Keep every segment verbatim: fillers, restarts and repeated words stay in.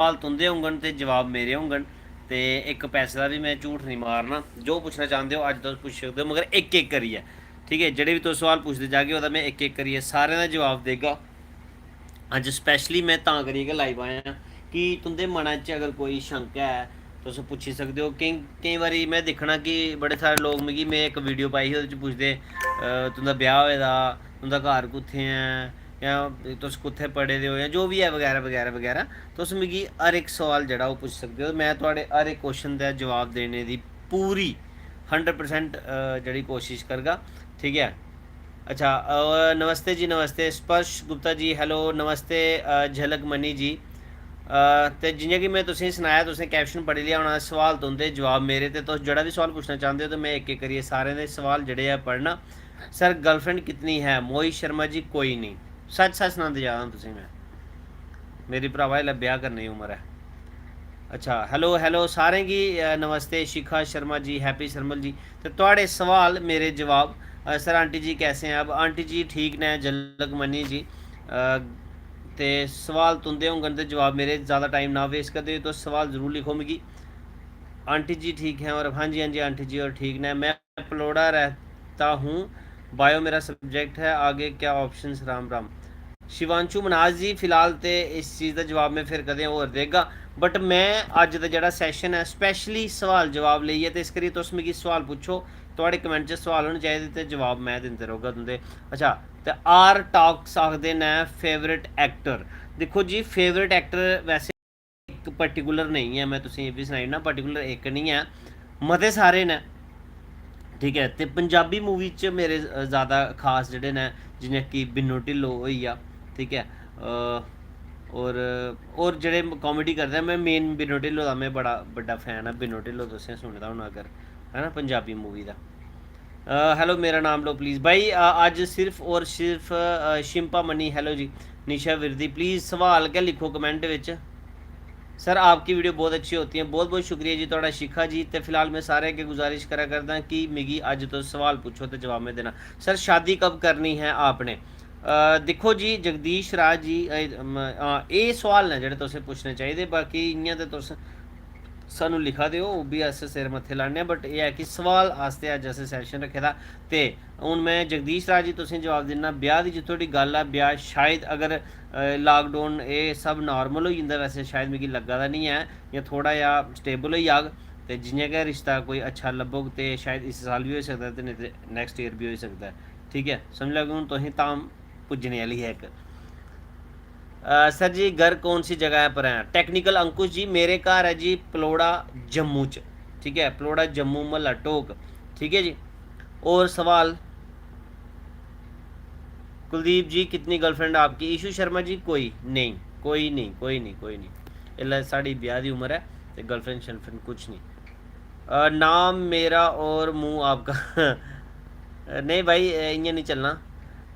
सवाल तुं'दे होङन ते जवाब मेरे होङन। ते इक पैसे दा बी में झूठ निं मारना। जो पुच्छना चांह्दे ओ, अज्ज तुस पुच्छी सकदे ओ, मगर इक-इक करियै, ठीक ऐ? जेह्ड़े बी तुस सवाल पुछदे जागे, ओह्दा में इक-इक करियै सारें दा जवाब देगा। अज्ज specially में तां करियै गै live आया कि तुं'दे मनै च अगर कोई शंका ऐ, तुस पुच्छी सकदे ओ। केईं, केईं बारी में दिक्खना कि बड़े सारे लोक मिगी, में इक video पाई ही, ओह्दे च पुछदे, अ, "तुं'दा ब्याह् होए दा, तुं'दा घर कुत्थै ऐ, जां तुस कुत्थै पढ़े दे ओ, जां जो बी ऐ, बगैरा, बगैरा, बगैरा।" तुस मिगी हर इक सवाल जेह्ड़ा ओह् पुच्छी सकदे ओ। में थुआढ़े हर इक question दा जवाब देने दी पूरी hundred percent, अ, जेह्ड़ी कोशश करगा, ठीक ऐ? अच्छा, अ, नमस्ते जी, नमस्ते। स्पर्श गुप्ता जी, hello, नमस्ते, अ, झलक मनी जी। अ, ते जि'यां कि में तुसेंगी सनाया, तुसें caption पढ़ी लेआ होना, सवाल तुं'दे, जवाब मेरे, ते तुस जेह्ड़ा बी सवाल पुच्छना चांह्दे ओ, ते में इक-इक करियै सारें दे सवाल जेह्ड़े ऐ पढ़ना। Sir, girlfriend कितनी है? मोहित शर्मा जी, कोई नहीं। सच-सच सनांदे जा रहा हूं तुसेंगी में। मेरी भरावा, इसलै ब्याह् करने दी उम्र ऐ। अच्छा, hello, hello, सारें गी, अ, नमस्ते, शिखा शर्मा जी, happy शर्मल जी। ते थुआढ़े सवाल, मेरे जवाब। अ, sir, aunty जी कैसे हैं? अब aunty जी ठीक न, झलक मनी जी। अ, ते सवाल तुं'दे होङन ते जवाब मेरे। ज़्यादा time ना waste करदे होई तुस सवाल जरूर लिखो मिगी। Aunty जी ठीक हैं और, हाँ जी, हाँ जी, aunty जी और ठीक न। मैं पलोड़ा रहता हूँ, bio मेरा subject है, आगे क्या options? राम राम। शिवांशु मनाज जी, फिलहाल ते इस चीज़ दा जवाब में फिर कदें होर देगा, but में अज्ज दा जेह्ड़ा session ऐ, specially सवाल जवाब लेइयै, ते इस करियै तुस मिगी सवाल पुच्छो, थुआढ़े comment च सवाल होने चाहिदे ते जवाब में दिंदे रौह्गा तुं'दे। अच्छा, ते R Talks आखदे न favourite actor। दिक्खो जी, favourite actor वैसे इक particular नेईं ऐ, में तुसेंगी एह् बी सनाई ओड़ना, particular इक निं ऐ, मते सारे न, ठीक ऐ। ते पंजाबी movie च मेरे, अ, ज़्यादा खास जेह्ड़े न, जि'यां कि बिन्नो ढिल्लो होई गेआ, ठीक ऐ, अ, होर, होर जेह्ड़े comedy करदे न, में main बिन्नो ढिल्लो दा में बड़ा बड्डा fan आं। बिन्नो ढिल्लो तुसें सुने दा होना अगर, है ना, पंजाबी movie दा। अ, hello, मेरा नाम लो please। भाई, अ, अज्ज सिर्फ और सिर्फ, अ, शिम्पा मनी, hello ji, Nisha Virdi, please सवाल गै लिखो comment बिच। Sir, आपकी video बहुत अच्छी होती है। बहुत बहुत शुक्रिया जी थुआढ़ा, शिखा जी। ते फिलहाल में सारे अग्गें गुजारिश करा करदा कि मिगी अज्ज तुस सवाल पुच्छो ते जवाब में देना। Sir, शादी कब करनी है आपने? अ, दिक्खो जी, जगदीश राज जी, अ, म-, हां, एह् सवाल न जेह्ड़े तुसें पुच्छने चाहिदे, बाकी इ'यां ते तुस सानू लिखा दे ओ, ओह् बी अस सिर मत्थे लान्ने आं, but एह् ऐ कि सवाल आस्तै अज्ज असें session रक्खे दा। ते हून में जगदीश राज जी तुसें जवाब दिन्ना, ब्याह् दी जित्थों तोड़ी गल्ल ऐ, ब्याह् शायद अगर, अ, lockdown एह् सब normal होई जंदा, वैसे शायद मिगी लग्गा दा निं ऐ, जां थोह्ड़ा जेहा stable होई जाग, ते जि'यां गै रिश्ता कोई अच्छा लब्भग ते शायद इस साल बी होई सकदा ते नेईं ते next year बी होई सकदा ऐ। ठीक ऐ, समझ लैओ कि हून तुसें धाम पुज्जने आह्ली ऐ इक। अ, sir जी, घर कौन सी जगह पर हैं? Technical अंकुश जी, मेरे घर है जी पलोड़ा जम्मू च, ठीक है, पलोड़ा जम्मू, मोहल्ला टोक, ठीक है जी। और सवाल, कुलदीप जी, कितनी girlfriend आपकी? ईशू शर्मा जी, कोई नहीं, कोई नहीं, कोई नहीं, कोई नहीं। इसलै साढ़ी ब्याह् दी उम्र ऐ ते girlfriend शर्लफ्रेंड कुछ नहीं। अ, नाम मेरा और मुंह आपका। नहीं भाई, अ, इ'यां नहीं चलना।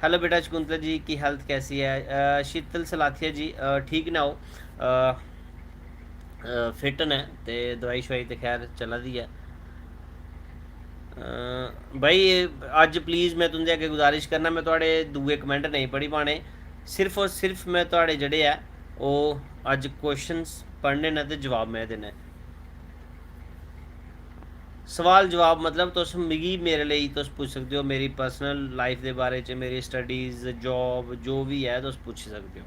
Hello बेटा शकुंतला जी, की health कैसी है? अ, शीतल सलाथिया जी, अ, ठीक ना हो? अ, अ, fit न ते दवाई शवाई ते खैर चला दी ऐ। अ, भाई, अज्ज please में तुं'दे अग्गें गुजारिश करना, में थुआढ़े दूए comment नेईं पढ़ी पाने, सिर्फ और सिर्फ में थुआढ़े जेह्ड़े ऐ, ओह् अज्ज questions पढ़ने न ते जवाब में देने। सवाल जवाब मतलब, तुस मिगी, मेरे लेई तुस पुच्छी सकदे ओ, मेरी personal life दे बारे च, मेरी studies, job, जो बी ऐ, तुस पुच्छी सकदे ओ।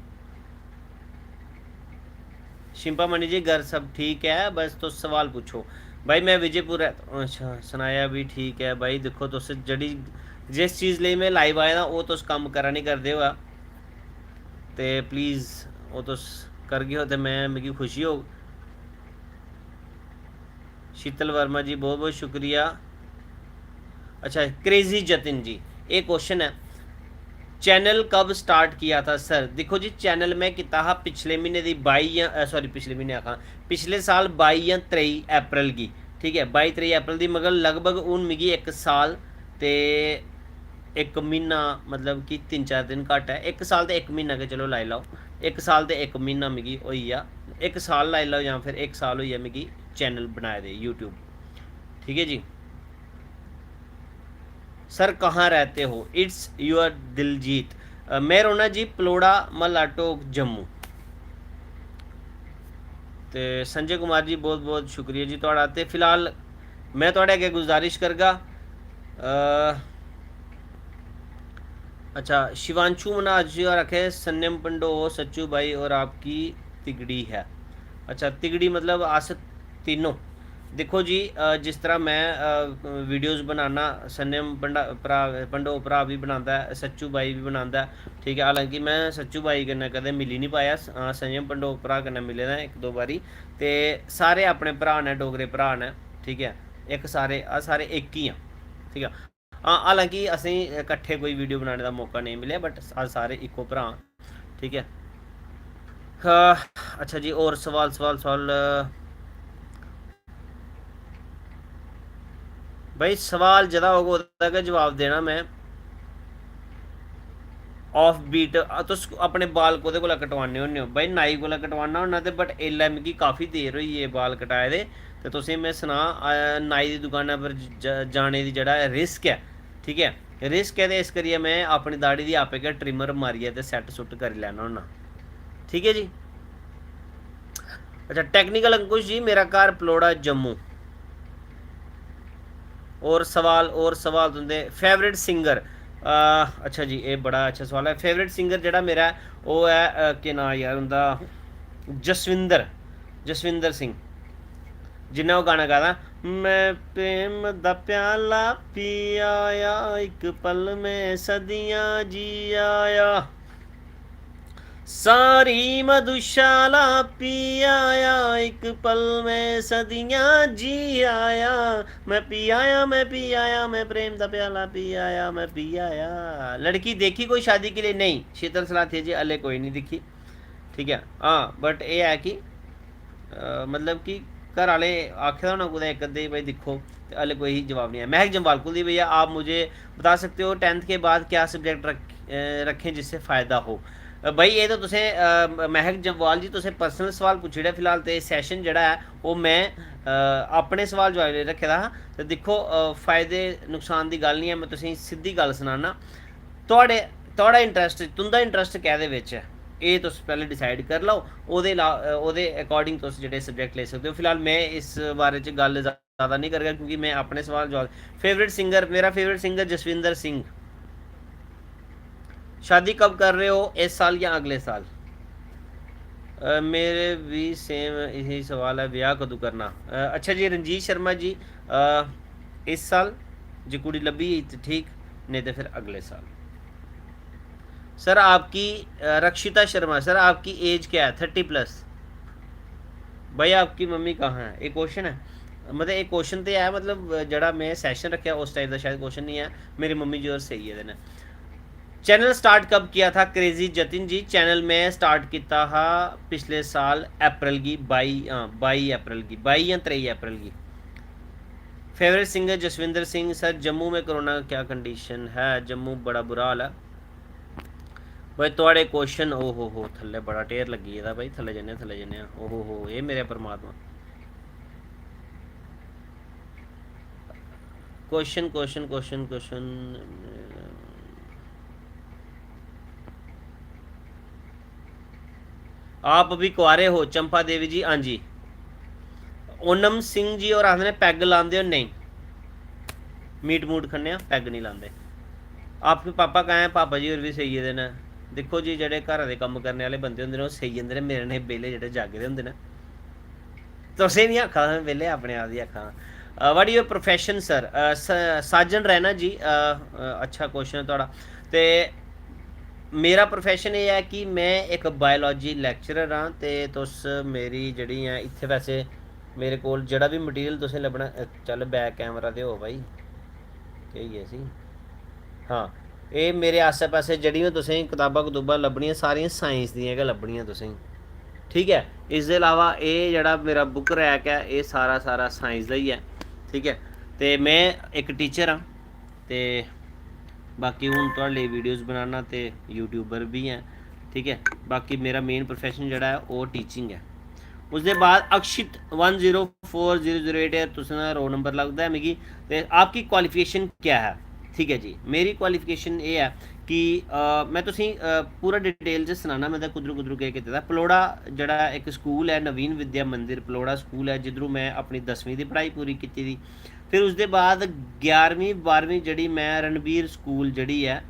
शिंपा मनी जी, घर सब ठीक ऐ, बस तुस सवाल पुच्छो। भाई, में विजयपुर ऐ। अच्छा, सनाया बी ठीक ऐ भाई। दिक्खो, तुस जेह्ड़ी, जिस चीज़ लेई में live आए दा, ओह् तुस कम्म करा निं करदे होऐ, ते please ओह् तुस करगे ओ ते में, मिगी खुशी होग। शीतल वर्मा जी, बहुत बहुत शुक्रिया। अच्छा, Crazy जतिन जी, एह् question ऐ, channel कब start किया था sir? दिक्खो जी, channel में कीता हा पिछले म्हीने दी बाई जां, अ, sorry, पिछले म्हीने आखां, पिछले साल बाई जां त्रेई अप्रैल गी, ठीक ऐ, बाई त्रेई अप्रैल दी, मगर लगभग हून मिगी इक साल ते इक म्हीना, मतलब कि तिन्न चार दिन घट्ट ऐ, इक साल ते इक म्हीना गै चलो लाई लैओ, इक साल ते इक म्हीना मिगी होई गेआ, इक साल लाई लैओ जां फिर इक साल होई गेआ मिगी channel बनाए दे YouTube, ठीक ऐ जी। Sir, कहाँ रहते हो? It's your Diljit. अ, में रौह्ना जी पलौड़ा म्हल्ला टोक, जम्मू। ते संजय कुमार जी, बहुत बहुत शुक्रिया जी थुआढ़ा। ते फिलहाल में थुआढ़े अग्गें गुजारिश करगा, अ, अच्छा, शिवांशु मनाज जी होर आखे, "संयम भंडो सच्चू भाई और आपकी तिगड़ी है।" अच्छा, तिगड़ी मतलब अस तीनों। दिक्खो जी, अ, जिस तरह में, अ, वीडियोज़ बनाना, संयम भंडा-, भ्राऽ, भंडो भ्राऽ बी बनांदा ऐ, सच्चू भाई बी बनांदा ऐ, ठीक ऐ। हालांकि में सच्चू भाई कन्नै कदें मिली निं पाया, स-, हां, संयम भंडो भ्राऽ कन्नै मिले दा ऐं इक दो बारी। ते सारे अपने भ्राऽ न, डोगरे भ्राऽ न, ठीक ऐ। इक सारे, अस सारे इक ही आं, ठीक ऐ। हां, हालांकि असेंगी कट्ठे कोई वीडियो बनाने दा मौका नेईं मिलेआ, but अस सारे इक्को भ्राऽ आं, ठीक ऐ। हां, अच्छा जी, होर सवाल, सवाल, सवाल, भाई, सवाल जेह्दा होग, ओह्दा गै जवाब देना में। Off beat, अ, तुस अपने बाल कोह्दे कोला कटवाने होन्ने ओ? भाई, नाई कोला कटवाना होन्ना ते, but एल्लै मिगी काफी देर होई गे बाल कटाए दे। ते तुसें में सनां, अ, नाई दी दुकाना पर ज-, ज-, जाने दी जेह्ड़ा रिस्क ऐ, ठीक ऐ, रिस्क ऐ, ते इस करियै में अपनी दाढ़ी दी आपे गै ट्रिमर मारियै ते सैट सुट करी लैना होन्ना। ठीक ऐ जी। अच्छा, टेक्निकल अंकुश जी, मेरा घर पलौड़ा, जम्मू। और सवाल, और सवाल तुंदे फेवरेट सिंगर? अ, अच्छा जी, एह् बड़ा अच्छा सवाल ऐ। फेवरेट सिंगर जेह्ड़ा मेरा ऐ, ओह् ऐ, अ, केह् नांऽ यार उं'दा, जसविंदर, जसविंदर सिंह, जिन्नै ओह् गाना गाए दा, "मैं प्रेम दा प्याला पी आया, इक पल में सदियां जी आया।" सारी मधुशाला पी आया, इक पल में सदियां जी आया। मैं पी आया, मैं पी आया, मैं प्रेम दा प्याला पी आया, मैं पी आया। लड़की देखी कोई शादी के लिए? नहीं, शीतल सलाथिया जी, हले कोई नहीं दिक्खी, ठीक ऐ। हां, but एह् ऐ कि, अ, मतलब कि घर आह्ले आखे दा होना कुतै इक अद्धे, "भाई दिक्खो", ते हले कोई जवाब नहीं आया। महक जम्वाल, "कुलदीप भैया, आप मुझे बता सकते हो, टेंथ के बाद क्या सब्जेक्ट रख-, अ, रखें जिससे फ़ायदा हो?" अ, भाई, एह् ते तुसें, अ, महक जम्वाल जी, तुसें पर्सनल सवाल पुच्छी ओड़ेआ। फिलहाल ते सैशन जेह्ड़ा ऐ, ओह् में, अ, अपने सवाल जवाब लेई रक्खे दा हा। ते दिक्खो, अ, फ़ायदे नुकसान दी गल्ल निं ऐ, में तुसेंगी सिद्धी गल्ल सनाना। थुआढ़े, थुआढ़ा इंटरस्ट, तुं'दा इंटरस्ट कैह्दे बिच ऐ, एह् तुस पैह्लें डिसाइड करी लैओ। ओह्दे ला-, अ, ओह्दे अकार्डिंग तुस जेह्ड़े सब्जेक्ट लेई सकदे ओ। फिलहाल में इस बारे च गल्ल ज़्यादा नहीं करगा, क्योंकि मैं अपने सवाल जवाब। फेवरेट सिंगर, मेरा फेवरेट सिंगर जसविंदर सिंह। शादी कब कर रहे हो, इस साल या अगले साल? अ, मेरे भी सेम यही सवाल है, ब्याह कदूं करना? अ, अच्छा जी, रंजीत शर्मा जी, अ, इस साल जे कुड़ी लब्भी ते ठीक, नेईं ते फिर अगले साल। सर, आपकी, अ, रक्षिता शर्मा, सर, आपकी एज क्या है? Thirty plus. भाई, आपकी मम्मी कहाँ है? एह् क्वेश्चन ऐ, मतलब, एह् क्वेश्चन ते ऐ, मतलब, जेह्ड़ा में सैशन रक्खेआ, उस टाइप दा शायद क्वेश्चन निं ऐ। मेरी मम्मी जी होर सेई गेदे न। चैनल स्टार्ट कब किया था, क्रेजी जतिन जी? चैनल में स्टार्ट कीता हा पिछले साल अप्रैल गी, बाई, हां, बाई अप्रैल गी, बाई जां त्रेई अप्रैल गी। Favourite singer Jaswinder Singh. Sir, Jammu में कोरोना का क्या कंडीशन है? जम्मू बड़ा बुरा हाल ऐ। भाई, थुआढ़े क्वेश्चन, ओ हो हो, थल्ले बड़ा ढेर लग्गी गेदा भाई, थल्ले जन्ने आं, थल्ले जन्ने आं। ओ हो हो, एह् मेरे परमात्मा। Question, question, question, question. आप अभी कुआरे हो, चंपा देवी जी? हां जी। ओनम सिंह जी होर आखदे ने, "पैग लांदे ओ?" नेईं, मीट मूट खन्ने आं, पैग निं लांदे। आपके पापा कहाँ हैं? पापा जी होर बी सेई गेदे न। दिक्खो जी, जेह्ड़े घरा दे कम्म करने आह्ले बंदे होंदे न, ओह् सेई जंदे न। मेरे नेह् बेह्ले जेह्ड़े जागे दे होंदे न, तुसें निं आखा दा, में बेह्ले अपने आप गी आखा दा। What your profession, sir? अ, स-, साजन रैना जी, अ, अ, अच्छा क्वेश्चन ऐ थुआढ़ा। ते मेरा प्रोफेशन एह् ऐ कि में इक बायोलॉजी लैक्चरर आं, ते तुस मेरी जेह्ड़ी ऐ इत्थै, वैसे मेरे कोल जेह्ड़ा बी मटीरियल तुसें लब्भना, अ, चल, बैक कैमरा ते हो भाई, केह् होई गेआ इसी? हां, एह् मेरे आस्सै पास्सै जेह्ड़ियां तुसेंगी कताबां कतूबां लब्भनियां, सारियां साइंस दियां गै लब्भनियां तुसेंगी, ठीक ऐ। इसदे अलावा एह् जेह्ड़ा मेरा बुक रैक ऐ, एह् सारा, सारा साइंस दा ही ऐ, ठीक ऐ। ते में इक टीचर आं, ते बाकी हून थुआढ़े लेई वीडियोज़ बनाना ते यूट्यूबर बी ऐं, ठीक ऐ। बाकी मेरा मेन प्रोफेशन जेह्ड़ा ऐ, ओह् टीचिंग ऐ। उसदे बाद Akshit one zero four zero zero eight, तुसें दा रोल नंबर लगदा ऐ मिगी। ते आपकी क्वालिफिकेशन क्या है? ठीक ऐ जी, मेरी क्वालिफिकेशन एह् ऐ कि अ, में तुसेंगी अ, पूरा डिटेल च सनाना में ते कुद्धरू कुद्धरू केह् कीते दा। पलौड़ा जेह्ड़ा इक स्कूल ऐ, नवीन विद्या मंदिर पलौड़ा स्कूल ऐ, जिद्धरू में अपनी दसमीं दी पढ़ाई पूरी कीती दी। फिर उसदे बाद ग्यारहवीं बारहवीं जेह्ड़ी में रणबीर स्कूल जेह्ड़ी ऐ अ,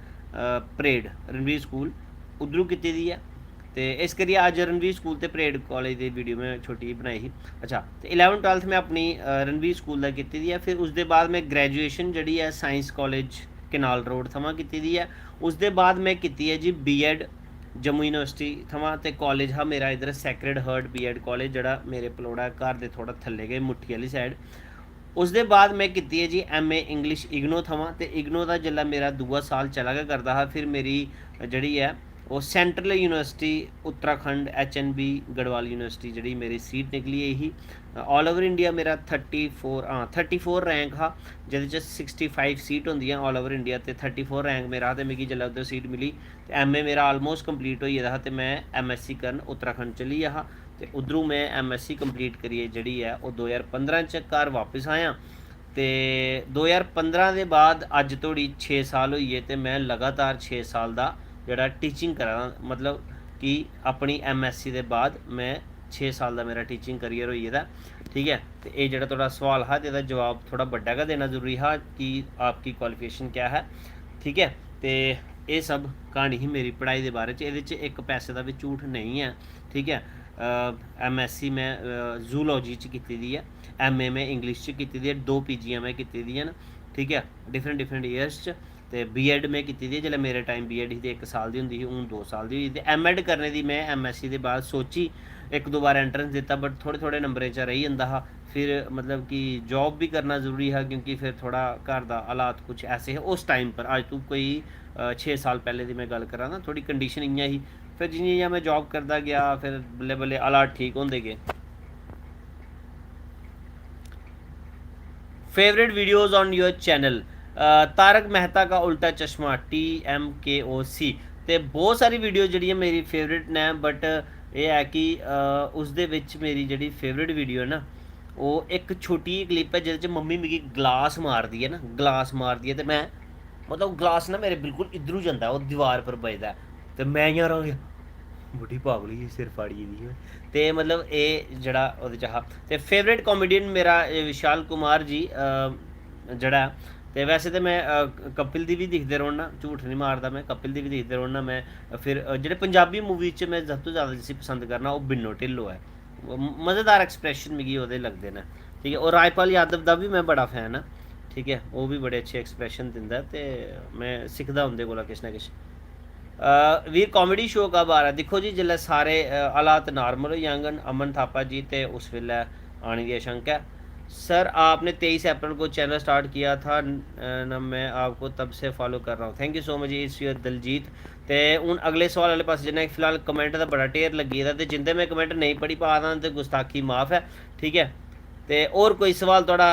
परेड रणबीर स्कूल उद्धरू कीती दी ऐ। ते इस करियै अज्ज रणबीर स्कूल ते परेड कालेज दी वीडियो में छोटी जेही बनाई ही। अच्छा, ते इलेवन ट्वेल्थ में अपनी अ, रणबीर स्कूल दा कीती दी ऐ। फिर उसदे बाद में ग्रेजुएशन जेह्ड़ी ऐ साइंस कालेज कनाल रोड थमां कीती दी ऐ। उसदे बाद में कीती ऐ जी बीएड जम्मू यूनिवर्सिटी थमां, ते कालेज हा मेरा इद्धर सैक्रेड हार्ट बीएड कालेज, जेह्ड़ा मेरे पलौड़ा घर दे थोह्ड़ा थल्ले गै, मुट्ठी आह्ली साइड। उसदे बाद में कीती ऐ जी एमए इंग्लिश इग्नो थमां, ते इग्नो दा जिसलै मेरा दूआ साल चला गै करदा हा, फिर मेरी जेह्ड़ी ऐ ओह् central university Uttarakhand HNB Garhwal university जेह्ड़ी मेरी सीट निकली गेई ही। ऑल ओवर इंडिया मेरा थर्टी फोर, हां, थर्टी फोर रैंक हा, जेह्दे च सिक्सटी फाइव सीट होंदियां ऑल ओवर इंडिया, ते थर्टी फोर रैंक मेरा हा, ते मिगी जिसलै उद्धर सीट मिली ते एमए मेरा आलमोस्ट कंप्लीट होई गेदा हा, ते में एमएससी करन उत्तराखंड चली गेआ हा। ते उद्धरू में एमएससी कंप्लीट करियै जेह्ड़ी ऐ ओह् दो ज्हार पंदरां च घर बापस आया। ते दो ज्हार पंदरां दे बाद अज्ज धोड़ी छे साल होई गे, ते में लगातार छे साल दा जेह्ड़ा टीचिंग करा दा, मतलब कि अपनी एमएससी दे बाद में छे साल दा मेरा टीचिंग करियर होई गेदा, ठीक ऐ। ते एह् जेह्ड़ा थुआढ़ा सोआल हा, ते एह्दा जवाब थोह्ड़ा बड्डा गै देना जरूरी हा कि आपकी क्वालिफिकेशन क्या है, ठीक ऐ। ते एह् सब क्हानी ही मेरी पढ़ाई दे बारे च। एह्दे च इक पैसे दा बी झूठ नेईं ऐ, ठीक ऐ। एमएससी में जूलॉजी च कीती दी ऐ, एमए में इंग्लिश च कीती दी ऐ, दो पीजियां में कीती दियां न, ठीक ऐ, डिफरेंट डिफरेंट ईयर्स च। ते बीएड में कीती दी ऐ, जिसलै मेरे टाइम बीएड ही ते इक साल दी होंदी ही, हून दो साल दी होई गेई। ते एमएड करने दी में एमएससी दे बाद सोची, इक दो बार एंट्रेंस दित्ता, बट थोह्ड़े थोह्ड़े नंबरें चा रेही जंदा हा। फिर मतलब कि जॉब बी करना जरूरी हा, क्योंकि फिर थोह्ड़ा घर दा हालात कुछ ऐसे हे उस टाइम पर। अज्ज तू कोई अ, छे साल पैह्ले दी में गल्ल करा ना, थोह्ड़ी कंडीशन इ'यां ही। फिर जि'यां जि'यां में जॉब करदा गेआ, फिर बल्लें बल्लें हालात ठीक होंदे गे। Favorite videos on your channel? अ, तारक मेहता का उल्टा चश्मा, टी एम के ओ सी। ते बहुत सारी वीडियो जेह्ड़ियां मेरी फेवरेट न, बट एह् ऐ कि अ, उसदे बिच मेरी जेह्ड़ी फेवरेट वीडियो ऐ ना, ओह् इक छोटी जेही क्लिप ऐ जेह्दे च मम्मी मिगी ग्लास मारदी ऐ ना, ग्लास मारदी ऐ, ते में, मतलब, ग्लास ना मेरे बिल्कुल इद्धरू जंदा ऐ, ओह् दीवार पर बजदा ऐ, ते में इ'यां रौह् गेआ, बुड्ढी पागल होई गेई, सिर फाड़ी गेदी ऐ। ते मतलब एह् जेह्ड़ा ओह्दे च हा। ते फेवरेट कॉमेडियन मेरा एह् विशाल कुमार जी, अ, जेह्ड़ा ऐ। ते वैसे ते में अ, कपिल दी बी दिखदे रौह्ना, झूठ निं मारदा में, कपिल दी बी दिखदे रौह्ना में। फिर अ, जेह्ड़े पंजाबी मूवी च में सब तों जैदा जिसी पसंद करना, ओह् बिन्नो ढिल्लो ऐ। ओह् म-, मज़ेदार एक्सप्रैशन मिगी ओह्दे लगदे न, ठीक ऐ। और राजपाल यादव दा बी में बड़ा फैन आं, ठीक ऐ, ओह् बी बड़े अच्छे एक्सप्रैशन दिंदा ऐ, ते में सिखदा उं'दे कोला किश ना किश। अ, वीर, कॉमेडी शो कब आ रहा है? दिक्खो जी, जिसलै सारे अ, हालात नार्मल होई जाङन, अमन थापा जी, ते उस बेल्लै आने दी आशंका ऐ। सर, आपने तेईस अप्रैल को चैनल स्टार्ट किया था न, अ, ना, मैं आपको तब से फॉलो कर रहा हूँ। Thank you so much, it's your Daljit. ते हून अगले सवाल आह्ले पासै जन्ने आं। फिलहाल कमेंट दा बड़ा ढेर लग्गी गेदा, ते जिंदे में कमेंट नेईं पढ़ी पा दा ते गुस्ताखी माफ ऐ, ठीक ऐ। ते होर कोई सवाल थुआढ़ा?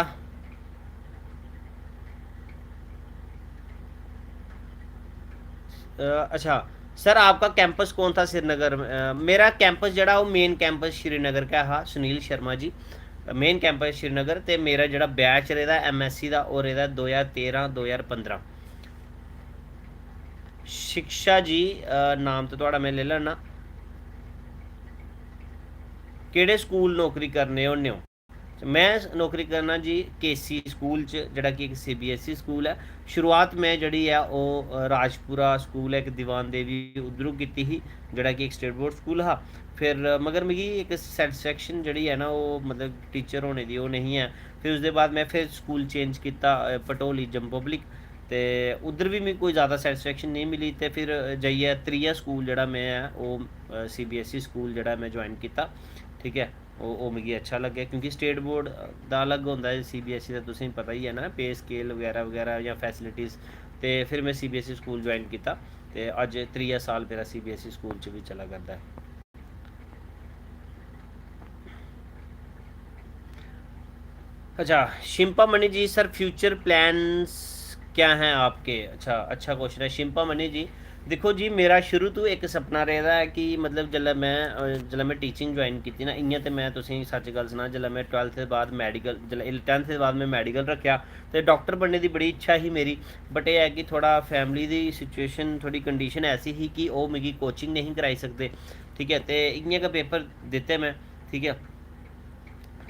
अ, अच्छा सर, आपका कैंपस कौन था श्रीनगर में? अ, मेरा कैंपस जेह्ड़ा ओह् मेन कैंपस श्रीनगर का हा, सुनील शर्मा जी। Main campus Srinagar. ते मेरा जेह्ड़ा बैच रेह्दा एमएससी दा, ओह् रेह्दा दो ज्हार तेरां, दो ज्हार पंदरां। शिक्षा जी, अ, नाम ते थुआढ़ा में लेई लैना। केह्ड़े स्कूल नौकरी करने होन्ने ओ? में नौकरी करना जी केसी स्कूल च, जेह्ड़ा कि इक सीबीएसई स्कूल ऐ। शुरुआत में जेह्ड़ी ऐ ओह्, अ, राजपुरा स्कूल ऐ, इक दीवान देवी, उद्धरूं कीती ही, जेह्ड़ा कि इक स्टेट बोर्ड स्कूल हा। फिर, अ, मगर मिगी इक सैटिस्फैक्शन जेह्ड़ी ऐ ना, ओह् मतलब टीचर होने दी ओह् नेईं ऐ। फिर उसदे बाद में फिर स्कूल चेंज कीता, अ, पटोली जम्मू पब्लिक, ते उद्धर बी मिगी कोई ज़्यादा सैटिस्फैक्शन नेईं मिली। ते फिर जाइयै त्रीया स्कूल जेह्ड़ा में ऐ, ओह्, अ, सीबीएसई स्कूल जेह्ड़ा में ज्वाइन कीता, ठीक ऐ। ओह्, ओह् मिगी अच्छा लग्गेआ, क्योंकि स्टेट बोर्ड दा अलग होंदा ऐ, सीबीएसई दा तुसेंगी पता ही ऐ ना, पे स्केल बगैरा बगैरा जां फैसिलिटीज़। ते फिर में सीबीएसई स्कूल ज्वाइन कीता, ते अज्ज त्रीया साल मेरा सीबीएसई स्कूल च बी चला करदा ऐ। अच्छा, शिम्पा मनी जी, सर, फ्यूचर प्लान्स क्या हैं आपके? अच्छा, अच्छा क्वेश्चन है शिम्पा मनी जी। दिक्खो जी, मेरा शुरू तो इक सपना रेह्दा ऐ कि मतलब जेल्लै में, अ, जेल्लै में टीचिंग ज्वाइन कीती ना, इ'यां ते में तुसेंगी सच्च गल्ल सनां, जेल्लै में ट्वेल्थ दे बाद मैडिकल, जेल्लै, इल-, टेंथ दे बाद में मैडिकल रक्खेआ, ते डाक्टर बनने दी बड़ी इच्छा ही मेरी। बट एह् ऐ कि थोह्ड़ा फैमिली दी सिचुएशन, थोह्ड़ी कंडीशन ऐसी ही कि ओह् मिगी कोचिंग नेईं कराई सकदे, ठीक ऐ। ते इ'यां गै पेपर दित्ते में, ठीक ऐ,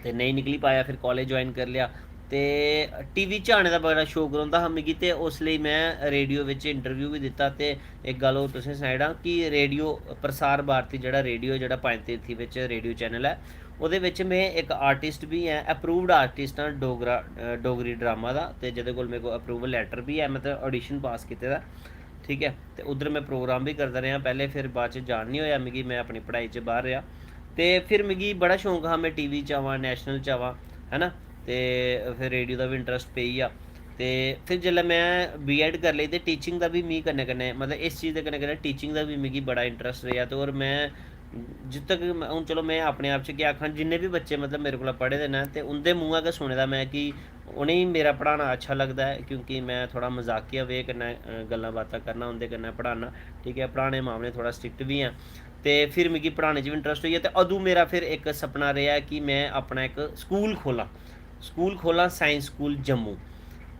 ते नेईं निकली पाया, फिर कालेज ज्वाइन करी लेआ। ते टीवी च आने दा बड़ा शौक रौंह्दा हा मिगी, ते उस लेई में रेडियो बिच इंटरव्यू बी दित्ता। ते इक गल्ल होर तुसें सनाई ओड़ां कि रेडियो, प्रसार भारती जेह्ड़ा रेडियो, जेह्ड़ा पंज तीर्थी बिच रेडियो चैनल ऐ, ओह्दे बिच में इक आर्टिस्ट बी ऐं, अप्रूव्ड आर्टिस्ट आं डोगरा, अ, डोगरी ड्रामा दा, ते जेह्दे कोल मेरे कोल अप्रूवल लैटर बी ऐ, मतलब ऑडिशन पास कीते दा, ठीक ऐ। ते उद्धर में प्रोग्राम बी करदा रेहा पैह्लें, फिर बाद च जान निं होएआ मिगी, में अपनी पढ़ाई च बाह्र रेहा। ते फिर मिगी बड़ा शौंक हा में टीवी च आवां, नेशनल च आवां, है ना। ते फिर रेडियो दा बी इंटरस्ट पेई गेआ। ते फिर जेल्लै में बीएड करी लेई, ते टीचिंग दा बी मी कन्नै कन्नै, मतलब इस चीज़ दे कन्नै कन्नै टीचिंग दा बी मिगी बड़ा इंटरस्ट रेहा। ते होर में जित्थै तक में, हून चलो में अपने आप च केह् आक्खां, जिन्ने बी बच्चे मतलब मेरे कोला पढ़े दे न, ते उं'दे मुंहा गै सुने दा में कि उ'नेंगी मेरा पढ़ाना अच्छा लगदा ऐ, क्योंकि में थोह्ड़ा मजाकिया वे कन्नै, अ, गल्लां बातां करना, उं'दे कन्नै पढ़ाना, ठीक ऐ। पढ़ाने मामले थोह्ड़ा स्ट्रिक्ट बी आं, ते फिर मिगी पढ़ाने च बी इंटरस्ट होई गेआ। ते अदूं मेरा फिर इक सपना रेहा कि में अपना इक स्कूल खोह्लां, स्कूल खोह्लां, साइंस स्कूल जम्मू।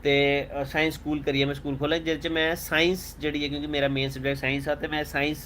ते, अ, साइंस स्कूल करियै में स्कूल खोह्लेआ, जेह्दे च में साइंस जेह्ड़ी ऐ, क्योंकि मेरा मेन सब्जैक्ट साइंस हा, ते में साइंस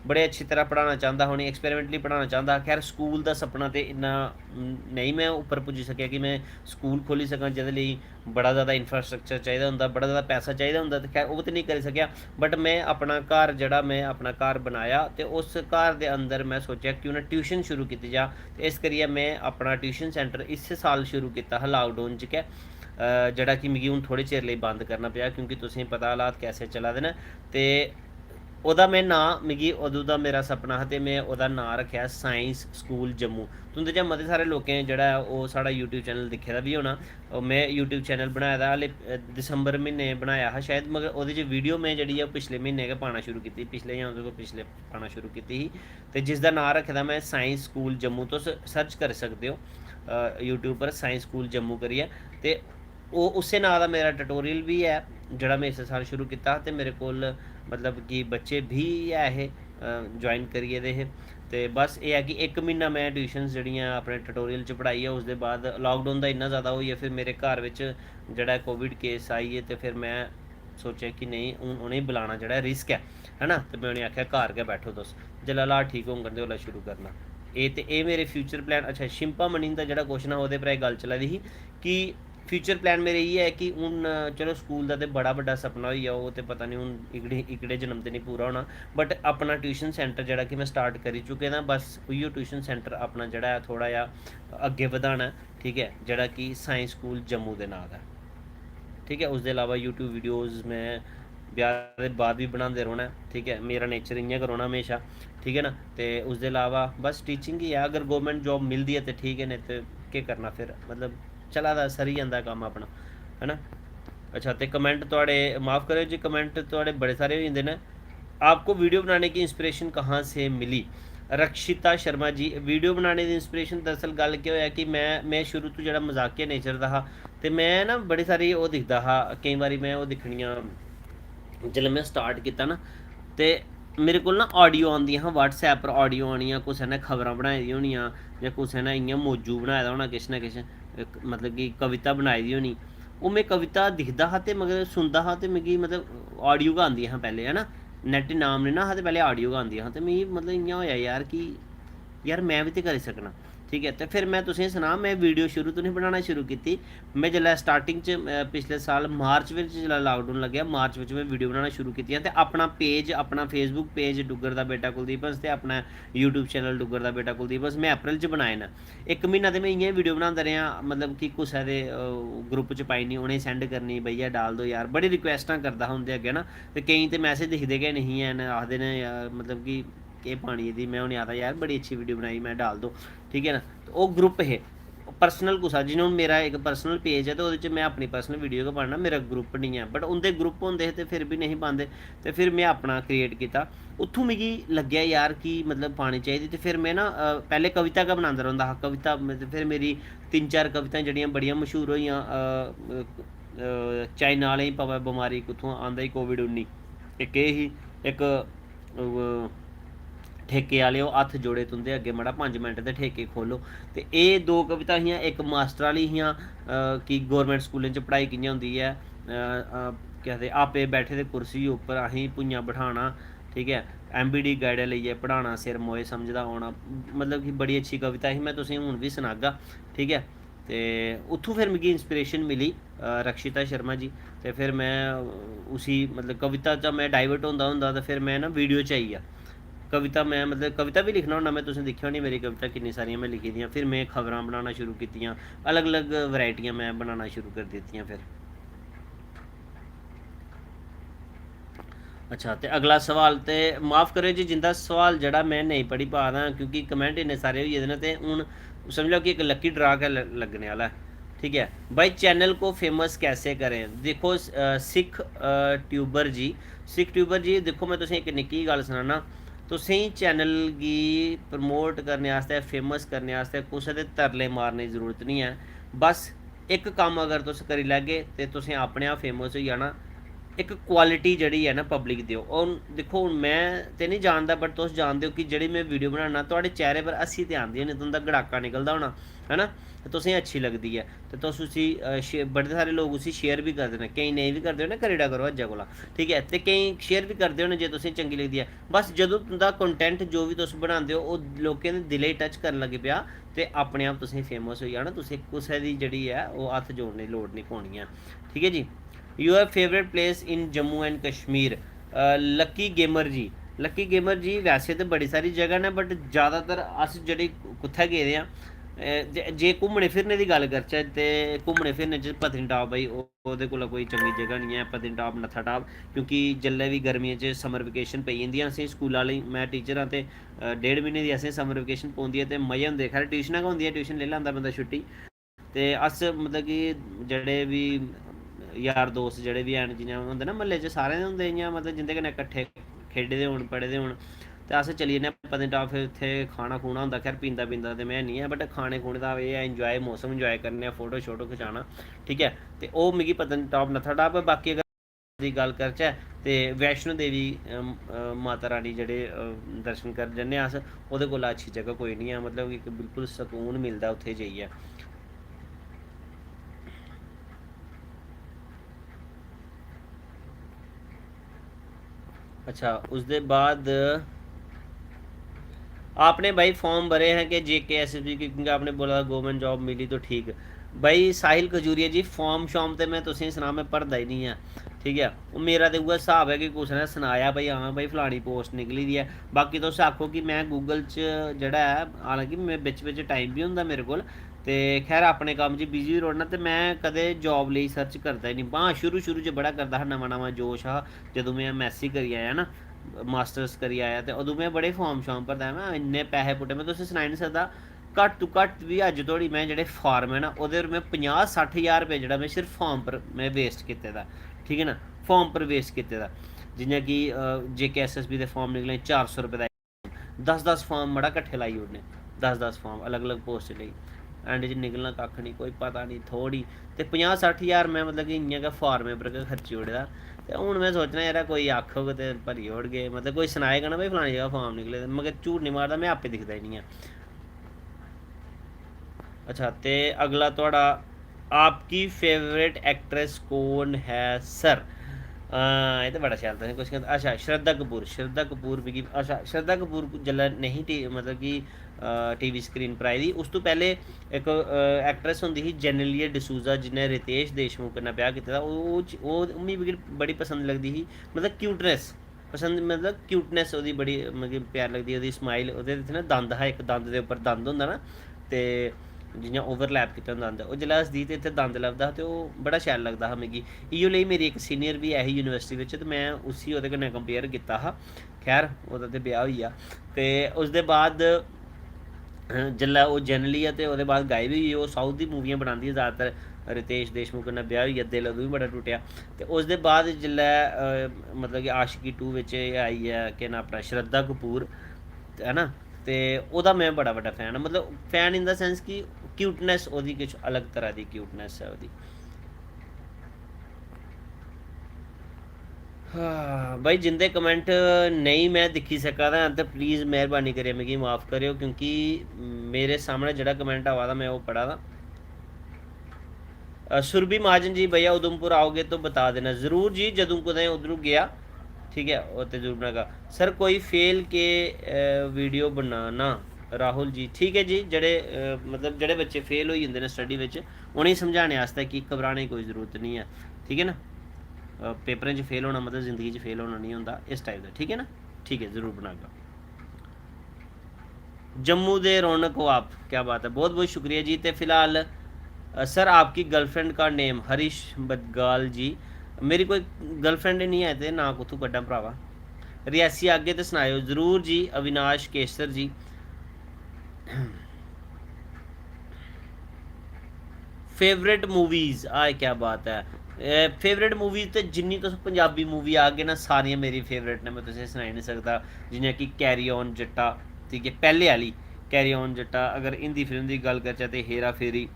बड़े अच्छी तरह पढ़ाना चांह्दा हा, उ'नेंगी एक्सपेरिमेंटली पढ़ाना चांह्दा हा। खैर, स्कूल दा सपना ते इन्ना, उम, नेईं में उप्पर पुज्जी सकेआ कि में स्कूल खोह्ल्ली सकां, जेह्दे लेई बड़ा ज़्यादा इंफ्रास्ट्रक्चर चाहिदा होंदा, बड़ा ज़्यादा पैसा चाहिदा होंदा, ते खैर, ओह् ते नेईं करी सकेआ। बट में अपना घर, जेह्ड़ा में अपना घर बनाया, ते उस घर दे अंदर में सोचेआ क्यों ना ट्यूशन शुरू कीती जा। ते इस करियै में अपना ट्यूशन सेंटर इस्सै साल शुरू कीता हा, लाकडाउन च गै, अ, जेह्ड़ा कि मिगी हून थोह्ड़े चिर लेई बंद करना पेआ, क्योंकि तुसेंगी पता हालात कैसे चला दे न। ते ओह्दा में नांऽ, मिगी अदूं दा मेरा सपना हा, ते में ओह्दा नांऽ रक्खेआ साइंस स्कूल जम्मू। तुं'दे चा मते सारे लोकें जेह्ड़ा ऐ, ओह् साढ़ा YouTube चैनल दिक्खे दा बी होना। ओह् में YouTube चैनल बनाए दा हाले, अ, दिसंबर म्हीने बनाया हा शायद, मगर ओह्दे च वीडियो में जेह्ड़ी ऐ, ओह् पिछले म्हीने गै पाना शुरू कीती, पिछले जां ओह्दे कोला पिछले पाना शुरू कीती ही। ते जिसदा नांऽ रक्खे दा में साइंस स्कूल जम्मू, तुस सर्च करी सकदे ओ, अ, YouTube पर साइंस स्कूल जम्मू करियै। ते ओह् उस्सै नांऽ दा मेरा ट्यूटोरियल बी ऐ, जेह्ड़ा में इस साल शुरू कीता हा। ते मेरे कोल, मतलब कि, बच्चे बी ऐ हे, अ, ज्वाइन करी गेदे हे। ते बस एह् ऐ कि इक म्हीना में ट्यूशन्स जेह्ड़ियां अपने ट्यूटोरियल च पढ़ाई ऐ, उसदे बाद लाकडाउन दा इन्ना ज़्यादा होई गेआ, फिर मेरे घर बिच जेह्ड़ा ऐ कोविड केस आई गे, ते फिर में सोचेआ कि नेईं, हून उ'नेंगी बुलाना जेह्ड़ा ऐ रिस्क ऐ, है ना? ते में उ'नेंगी आखेआ, "घर गै बैठो तुस, जिसलै हालात ठीक होङन ते उसलै शुरू करना।" एह् ते एह् मेरे फ्यूचर प्लान। अच्छा, शिम्पा मनी दा जेह्ड़ा क्वेश्चन हा, ओह्दे पर एह् गल्ल चला दी ही कि फ्यूचर प्लान मेरे इ'यै ऐ कि हून, चलो, स्कूल दा ते बड़ा बड्डा सपना होई गेआ, ओह् ते पता निं हून इकड़े, इकड़े जन्म ते निं पूरा होना, बट अपना ट्यूशन सेंटर जेह्ड़ा कि में स्टार्ट करी चुके दा, बस उ'ऐ ट्यूशन सेंटर अपना जेह्ड़ा ऐ, थोह्ड़ा जेहा अग्गें बधाना ऐ, ठीक ऐ, जेह्ड़ा कि साइंस स्कूल जम्मू दे नांऽ दा ऐ, ठीक ऐ। उसदे अलावा YouTube वीडियोज़ में ब्याह् दे बाद बी बनांदे रौह्ना ऐ, ठीक ऐ, मेरा नेचर इ'यां गै रौह्ना म्हेशा, ठीक ऐ ना। ते उसदे अलावा बस टीचिंग गै ऐ, अगर गौरमेंट जॉब मिलदी ऐ ते ठीक ऐ, नेईं ते केह् करना फिर, मतलब चला दा, सरी जंदा कम्म अपना, है ना। अच्छा, ते कमेंट थुआढ़े, माफ़ करेओ जी, कमेंट थुआढ़े बड़े सारे होई जंदे न। आपको वीडियो बनाने की इंस्पिरेशन कहाँ से मिली? रक्षिता शर्मा जी, वीडियो बनाने दी इंस्पिरेशन, दरअसल गल्ल केह् होएआ कि में, में शुरू तो जेह्ड़ा मजाकिया नेचर दा हा, ते में ना बड़ी सारी ओह् दिखदा हा, केईं बारी में ओह् दिक्खनियां, जिसलै में स्टार्ट कीता ना, ते मेरे कोल ना ऑडियो आंदियां हां, WhatsApp पर ऑडियो आनियां, कुसै ने खबरां बनाई दियां होनियां, जां कुसै ने इ'यां मौजू बनाए दा होना किश ना किश, इक, मतलब कि कविता बनाई दी होनी। ओह् में कविता दिखदा हा ते मगर सुनदा हा, ते मिगी, मतलब, ऑडियो गै आंदियां हां पैह्लें, है ना, नेट नाम नेईं ना हा, ते पैह्लें ऑडियो गै आंदियां हां। ते मिगी, मतलब, इ'यां होएआ यार कि यार, में बी ते करी सकना, ठीक ऐ। ते फिर में तुसेंगी सनां, में वीडियो शुरू तो निं बनाना शुरू कीती। में जिसलै स्टार्टिंग च, अ, पिछले साल मार्च बिच जिसलै लाकडाउन लग्गेआ, मार्च बिच में वीडियो बनाना शुरू कीतियां, ते अपना पेज, अपना Facebook पेज डुग्गर दा बेटा कुलदीप हंस ते अपना YouTube चैनल डुग्गर दा बेटा कुलदीप हंस में अप्रैल च बनाए न। इक म्हीना ते में इ'यां गै वीडियो बनांदा रेहा, मतलब कि कुसै दे, अ, ग्रुप च पाई ओड़नी, उ'नेंगी सैंड करनी, "भैया डाल दो यार", बड़ी रिक्वेस्टां करदा हा उं'दे अग्गें ना। ते केईं ते मैसेज दिखदे गै नेईं हैन, आखदे न यार, मतलब कि केह् पानी एह्दी। में उ'नेंगी आखदा, "यार, बड़ी अच्छी वीडियो बनाई, में डाल दो", ठीक ऐ ना। ते ओह् ग्रुप हे, पर्सनल कुसै, जि'यां हून मेरा इक पर्सनल पेज ऐ, ते ओह्दे च में अपनी पर्सनल वीडियो गै पान्ना, मेरा ग्रुप निं ऐ। बट उं'दे ग्रुप होंदे हे, ते फिर बी नेईं पांदे। ते फिर में अपना क्रिएट कीता। उत्थूं मिगी लग्गेआ यार कि, मतलब, पानी चाहिदी। ते फिर में ना, अ, पैह्लें कविता गै बनांदा रौंह्दा हा, कविता, ते फिर मेरी तिन्न चार कवितां जेह्ड़ियां बड़ियां मश्हूर होइयां, अ, अ, चाइना आह्लें गी पवै बमारी, कुत्थुआं आंदा ई कोविड उन्नी, इक एह् ही। इक ठेके आह्ले, ओह् हत्थ जोड़े तुं'दे अग्गें, मड़ा पंज मिंट दे ठेके खोह्लो। ते एह् दो कविता हियां, इक मास्टर आह्ली हियां कि गौरमैंट स्कूलें च पढ़ाई कि'यां होंदी ऐ, केह् आखदे, आपे बैठे दे कुर्सी उप्पर असें भुञां बठाना, ठीक ऐ, एम बी डी गाइडां लेइयै पढ़ाना, सिर मोए समझदा औना, मतलब कि बड़ी अच्छी कविता ही। में तुसेंगी हून बी सनागा, ठीक ऐ। ते उत्थूं फिर मिगी इंस्पिरेशन मिली रक्षिता शर्मा जी। ते फिर में उसी, मतलब, कविता चा में डाइवर्ट होंदा होंदा ते फिर में ना वीडियो च आई गेआ। कविता में, मतलब, कविता बी लिखना होन्ना में, तुसें दिक्खेआ होनी मेरी कविता किन्नी सारियां में लिखी दियां। फिर में खबरां बनाना शुरू कीतियां, अलग अलग वैरायटियां में बनाना शुरू करी दित्तियां फिर। अच्छा, ते अगला सवाल, ते माफ़ करेओ जी, जिंदा सवाल जेह्ड़ा में नेईं पढ़ी पा दा, क्योंकि कमेंट इन्ने सारे होई गेदे न, ते हून समझ लैओ कि इक लक्की ड्रा गै ल-, लग्गने आह्ला ऐ। ठीक ऐ भाई, चैनल को फेमस कैसे करें? दिक्खो, अ, सिख, अ, ट्यूबर जी, सिख ट्यूबर जी, दिक्खो, में तुसेंगी इक निक्की गल्ल सनाना। तुसेंगी चैनल गी प्रमोट करने आस्तै, फेमस करने आस्तै कुसै दे तरले मारने दी जरूरत निं ऐ। बस इक कम्म अगर तुस करी लैगे ते तुसें अपने आप फेमस होई जाना। इक क्वालिटी जेह्ड़ी ऐ ना पब्लिक देओ। हून दिक्खो, हून में ते निं जानदा, बट तुस जानदे ओ कि जेह्ड़ी में वीडियो बनाना, थुआढ़े चेहरे पर हस्सी ते आंदी होनी, तुं'दा गड़ाका निकलदा होना, है ना? ते तुसेंगी अच्छी लगदी ऐ, ते तुस उसी, अ, शे-, बड़े सारे लोक उसी शेयर बी करदे न, केईं नेईं बी करदे होने, करी ओड़ा करो अज्जै कोला, ठीक ऐ? ते केईं शेयर बी करदे होने जे तुसेंगी चंगी लगदी ऐ। बस जदूं तुं'दा कंटैंट, जो बी तुस बनांदे ओ, ओह् लोकें दे दिलै गी टच करन लगी पेआ, ते अपने आप तुसेंगी फेमस होई जाना, तुसें कुसै दी जेह्ड़ी ऐ ओह् हत्थ जोड़ने दी लोड़ निं पौनी ऐ, ठीक ऐ जी। Your favourite place in Jammu and Kashmir? Lucky gamer ji, lucky gamer ji, वैसे ते बड़ी सारी जगह न, बट ज़्यादातर अस जेह्ड़े कुत्थै गेदे आं, अ, जे, जे घूमने फिरने दी गल्ल करचै, ते घूमने फिरने च पत्नीटाप, भाई, ओह्, ओह्दे कोला कोई चंगी जगह निं ऐ, पत्नीटाप, नत्थाटाप, क्योंकि जेल्लै बी गर्मियें च समर वेकेशन पेई जंदी ऐ असें स्कूल आह्लें गी, में टीचर आं, ते, अ, डेढ़ म्हीने दी असें समर वेकेशन पौंदी ऐ, ते मज़े होंदे। खैर, ट्यूशनां गै होंदियां, ट्यूशन लेई लैंदा बंदा छुट्टी। ते अस, मतलब कि, जेह्ड़े बी यार दोस्त जेह्ड़े बी हैन, जि'यां होंदे ना म्हल्ले च, सारें दे होंदे इ'यां, मतलब, जिं'दे कन्नै कट्ठे खेढे दे होन, पढ़े दे होन, ते अस चली जन्ने आं पत्नीटाप। फिर उत्थै खाना खूना होंदा, खैर, पींदा पींदा ते में निं ऐ, बट खाने खूने दा एह् ऐ, enjoy, मौसम enjoy करने आं, फोटो शोटो खचाना, ठीक ऐ। ते ओह् मिगी पत्नीटाप, नत्थाटाप, बाकी अगर दी गल्ल करचै ते वैष्णो देवी, अम, अ, माता रानी जेह्ड़े, अ, दर्शन करन जन्ने आं अस, ओह्दे कोला अच्छी जगह कोई निं ऐ, मतलब, इक बिल्कुल सकून मिलदा उत्थै जाइयै। अच्छा, उसदे बाद आपने भाई फॉर्म भरे हैं कि जे के एस एस बी की? क्योंकि आपने बोला था गवर्नमेंट जॉब मिली तो ठीक। भाई साहिल खजूरिया जी, फॉर्म शॉर्म ते में तुसेंगी सनां, में भरदा ही निं ऐ, ठीक ऐ। ओह् मेरा ते उ'ऐ स्हाब ऐ कि कुसै ने सनाया भाई, हां भाई, फलानी पोस्ट निकली दी ऐ। बाकी तुस आखो कि में गूगल च जेह्ड़ा ऐ, हालांकि में बिच बिच टाइम बी होंदा मेरे कोल, ते खैर, अपने कम्म च बिजी रौह्ना, ते में कदें जॉब लेई सर्च करदा ही निं। हां, शुरू शुरू च बड़ा करदा हा, नमां नमां जोश हा, जदूं में एम एस सी करी आया ना, मास्टर्स करी आया, ते अदूं में बड़े फार्म शार्म भरदा हा। में इन्ने पैहे पुट्टे, में तुसें सनाई निं सकदा। घट्ट तो घट्ट बी अज्ज धोड़ी में जेह्ड़े फार्म ऐ ना, ओह्दे पर में पंजाह् सट्ठ ज्हार रपेऽ जेह्ड़ा में सिर्फ फार्म पर में वेस्ट कीते दा, ठीक ऐ ना, फार्म पर वेस्ट कीते दा। जि'यां कि, अ, जे के एस एस बी दे फार्म निकले, चार सौ रपेऽ दा, दस दस फार्म मड़ा कट्ठे लाई ओड़ने, दस दस फार्म अलग अलग पोस्ट लेई, एंड च निकलना कक्ख निं, कोई पता निं, थोह्ड़ी। ते पंजाह् सट्ठ ज्हार में, मतलब कि, इ'यां गै फार्में पर गै खर्ची ओड़े दा। ते हून में सोचना, यरा, कोई आखग ते भरी ओड़गे, मतलब, कोई सनाएगा ना, "भाई, फलानी जगह फार्म निकले दे," मगर झूठ निं मारदा, में आपे दिखदा ही निं ऐ। अच्छा, ते अगला थुआढ़ा, "आपकी फेवरेट एक्ट्रेस कौन है सर?" हां, एह् ते बड़ा शैल तुसें क्वेश्चन कीता। अच्छा, श्रद्धा कपूर, श्रद्धा कपूर मिगी, अच्छा, श्रद्धा कपूर जेल्लै नेईं टी-, मतलब कि, अ, टी वी स्क्रीन पर आई दी, उस तों पैह्लें इक, अ, एक्ट्रेस होंदी ही जेनेलिया डिसूजा, जिन्नै रितेश देशमुख कन्नै ब्याह् कीते दा। ओह्, ओह् च-, ओह् मिगी बड़ी पसंद लगदी ही, मतलब, क्यूटनेस पसंद, मतलब, क्यूटनेस ओह्दी बड़ी, मतलब, प्यारी लगदी, ओह्दी स्माइल। ओह्दे इत्थै ना दंद हा, इक दंद दे उप्पर दंद होंदा ना, ते जि'यां ओवरलैप कीते दा दंद, ओह् जिसलै हसदी ते इत्थै दंद लभदा हा, ते ओह् बड़ा शैल लगदा हा मिगी। इ'यो लेई मेरी इक सीनियर बी ऐ ही यूनिवर्सिटी बिच, ते में उसी ओह्दे कन्नै कंपेयर कीता हा। खैर, ओह्दा ते ब्याह् होई गेआ, ते उसदे बाद जेल्लै ओह् जेनेलिया ते ओह्दे बाद गायब होई गेई, ओह् साउथ दी मूवियां बनांदी ही जैदातर। रितेश देशमुख कन्नै ब्याह् होई गेआ, दिल अदूं बी बड़ा टुट्टेआ। ते उसदे बाद जेल्लै, अ, मतलब कि आशिकी टू बिच एह् आई ऐ, केह् नांऽ अपना, श्रद्धा कपूर, है ना, ते ओह्दा में बड़ा बड्डा फैन आं। मतलब, फैन in the sense कि क्यूटनेस ओह्दी किश अलग तरह दी क्यूटनेस ऐ ओह्दी। हाँ भाई, जिंदे कमेंट नेईं में दिक्खी सका दा ते प्लीज मेहरबानी करियै मिगी माफ करेओ, क्योंकि मेरे सामने जेह्ड़ा कमेंट आवा दा में ओह् पढ़ा दा। अ, सुरभि महाजन जी, भैया उधमपुर आओगे तो बता देना। जरूर जी, जदूं कुतै उद्धरू गेआ, ठीक ऐ, ओह् ते जरूर बनागा। सर, कोई फेल के, अ, वीडियो बनाना। राहुल जी, ठीक ऐ जी, जेह्ड़े, अ, मतलब जेह्ड़े बच्चे फेल होई जंदे न स्टडी बिच, उ'नेंगी समझाने आस्तै कि घबराने दी कोई जरूरत निं ऐ, ठीक ऐ ना। अ, पेपरें च फेल होना मतलब जिंदगी च फेल होना निं होंदा, इस टाइप दा, ठीक ऐ ना। ठीक ऐ, जरूर बनागा। जम्मू दे रौनक हो आप, क्या बात है, बहुत बहुत शुक्रिया जी। ते फिलहाल, अ, सर, आपकी गर्लफ्रेंड का नेम? हरीश बदगाल जी। मेरी कोई गर्लफ्रेंड निं ऐ ते नांऽ कुत्थूं कड्ढां भरावा। रियासी आगे ते सनाएओ जरूर जी, अविनाश केसर जी। फेवरेट मूवीज, आए क्या बात ऐ। फेवरेट मूवीज ते जिन्नी तुस पंजाबी मूवी आखगे ना, सारियां मेरी फेवरेट न, में तुसेंगी सनाई निं सकदा। जि'यां कि कैरी ऑन जट्टा, ठीक ऐ, पैह्ले आह्ली कैरी ऑन जट्टा। अगर हिंदी फिल्म दी गल्ल करचै ते हेरा फेरी,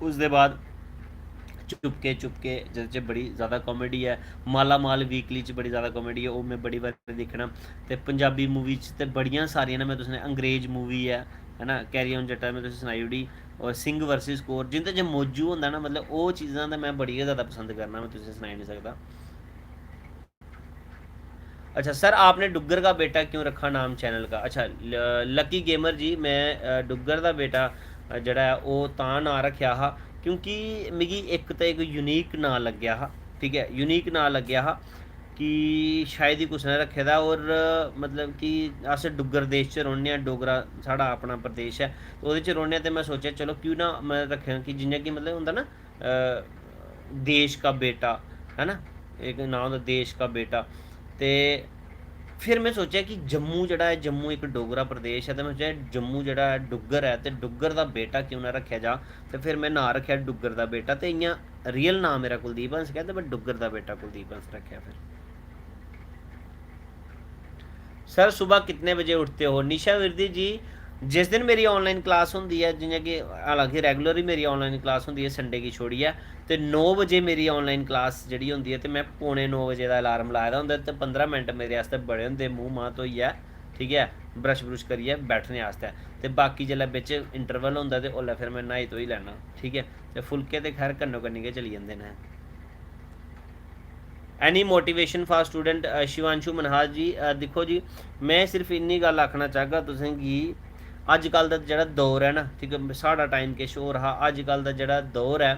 उसदे बाद चुपके चुपके, जेह्दे च बड़ी ज़्यादा कॉमेडी ऐ। माला माल वीकली च बड़ी ज़्यादा कॉमेडी ऐ, ओह् में बड़ी बारी दिक्खना। ते पंजाबी मूवी च ते बड़ियां सारियां न, में तुसें, अंग्रेज मूवी ऐ, है ना, कैरी ऑन जट्टा में तुसें सनाई ओड़ी, और सिंह वर्सेस कोर, जिंदे च मौजू होंदा ना, मतलब ओह् चीज़ां ते में बड़ी गै ज़्यादा पसंद करना, में तुसें सनाई निं सकदा। अच्छा सर, आपने डुग्गर का बेटा क्यों रखा नाम चैनल का? अच्छा, ल-, लकी गेमर जी, में, अ, डुग्गर दा बेटा, अ, जेह्ड़ा ऐ, ओह् तां नांऽ रक्खेआ हा क्योंकि मिगी इक ते इक यूनीक नांऽ लग्गेआ हा, ठीक ऐ, यूनीक नांऽ लग्गेआ हा कि शायद ही कुसै ने रक्खे दा, और, अ, मतलब कि अस डुग्गर देश च रौह्ने आं, डोगरा साढ़ा अपना प्रदेश ऐ, ते ओह्दे च रौह्ने आं, ते में सोचेआ चलो क्यों ना में रक्खेआं कि जि'यां कि मतलब होंदा ना, अ, देश का बेटा, है ना, इक नांऽ होंदा देश का बेटा। ते फिर में सोचेआ कि जम्मू जेह्ड़ा ऐ, जम्मू इक डोगरा प्रदेश ऐ, ते में सोचेआ जम्मू जेह्ड़ा ऐ, डुग्गर ऐ, ते डुग्गर दा बेटा क्यों ना रक्खेआ जा। ते फिर में नांऽ रक्खेआ डुग्गर दा बेटा। ते इ'यां रियल नांऽ मेरा कुलदीप हंस गै, ते में डुग्गर दा बेटा कुलदीप हंस रक्खेआ फिर। सर, सुबह कितने बजे उठते हो? निशा विरदी जी, जिस दिन मेरी ऑनलाइन क्लास होंदी ऐ, जि'यां कि हालांकि रेगुलर ही मेरी ऑनलाइन क्लास होंदी ऐ संडे गी छोड़ियै, ते नौ बजे मेरी ऑनलाइन क्लास जेह्ड़ी होंदी ऐ, ते में पौने नौ बजे दा अलार्म लाए दा होंदा, ते पंदरां मिंट मेरे आस्तै बड़े होंदे मूंह् मांह् धोइयै, ठीक ऐ, ब्रश ब्रुश करियै बैठने आस्तै। ते बाकी जेल्लै बिच इंटरवल होंदा, ते ओल्लै फिर में न्हाई धोई लैन्ना, ठीक ऐ। ते फुलके ते खैर कन्नो कन्नी गै चली जंदे न। Any motivation for student, अ, शिवांशु मनहास जी, अ, दिक्खो जी, में सिर्फ इन्नी गल्ल आखना चाहगा तुसेंगी, अज्जकल दा जेह्ड़ा दौर ऐ ना, ठीक ऐ, साढ़ा टाइम किश होर हा, अज्जकल दा जेह्ड़ा दौर ऐ,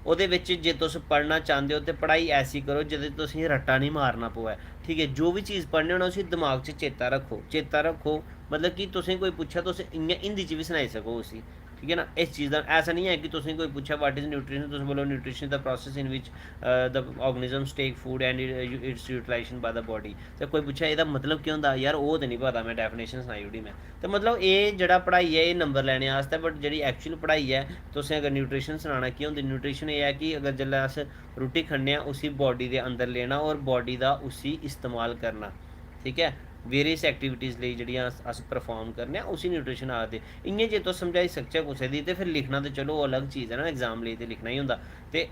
ओह्दे बिच जे तुस पढ़ना चांह्दे ओ ते पढ़ाई ऐसी करो जेह्दे च तुसेंगी रट्टा निं मारना पवै, ठीक ऐ। जो बी चीज़ पढ़ने होना उसी दमाग च चेता रक्खो, चेता रक्खो, मतलब कि तुसेंगी कोई पुच्छै, तुस इ'यां हिंदी च बी सनाई सको उसी, ठीक ऐ ना। इस चीज़ दा ऐसा निं ऐ कि तुसेंगी कोई पुच्छै, "What is nutrition?" तुस बोलो, "Nutrition is the process in which, uh, the organisms take food and it, uh, its utilization by the body।" ते कोई पुच्छै, "एह्दा मतलब केह् होंदा यार?" ओह् ते निं पता, में डेफिनेशन सनाई ओड़ी में। ते मतलब एह् जेह्ड़ा पढ़ाई ऐ, एह् नंबर लैने आस्तै, बट जेह्ड़ी एक्चुअल पढ़ाई ऐ, तुसें अगर न्यूट्रिशन सनाना केह् होंदी, न्यूट्रिशन एह् ऐ कि अगर जेल्लै अस रुट्टी खन्ने आं, उसी बॉडी दे अंदर लेना और बॉडी दा उसी इस्तेमाल करना, ठीक ऐ। वेरियस एक्टिविटीज़ लेई जेह्ड़ियां अस, अस परफार्म करने आं, उसी न्यूट्रिशन आखदे। इ'यां जे तुस समझाई सकचै कुसै दी, ते फिर लिखना ते चलो ओह् अलग चीज़ ऐ ना, एग्जाम लेई ते लिखना ही होंदा। ते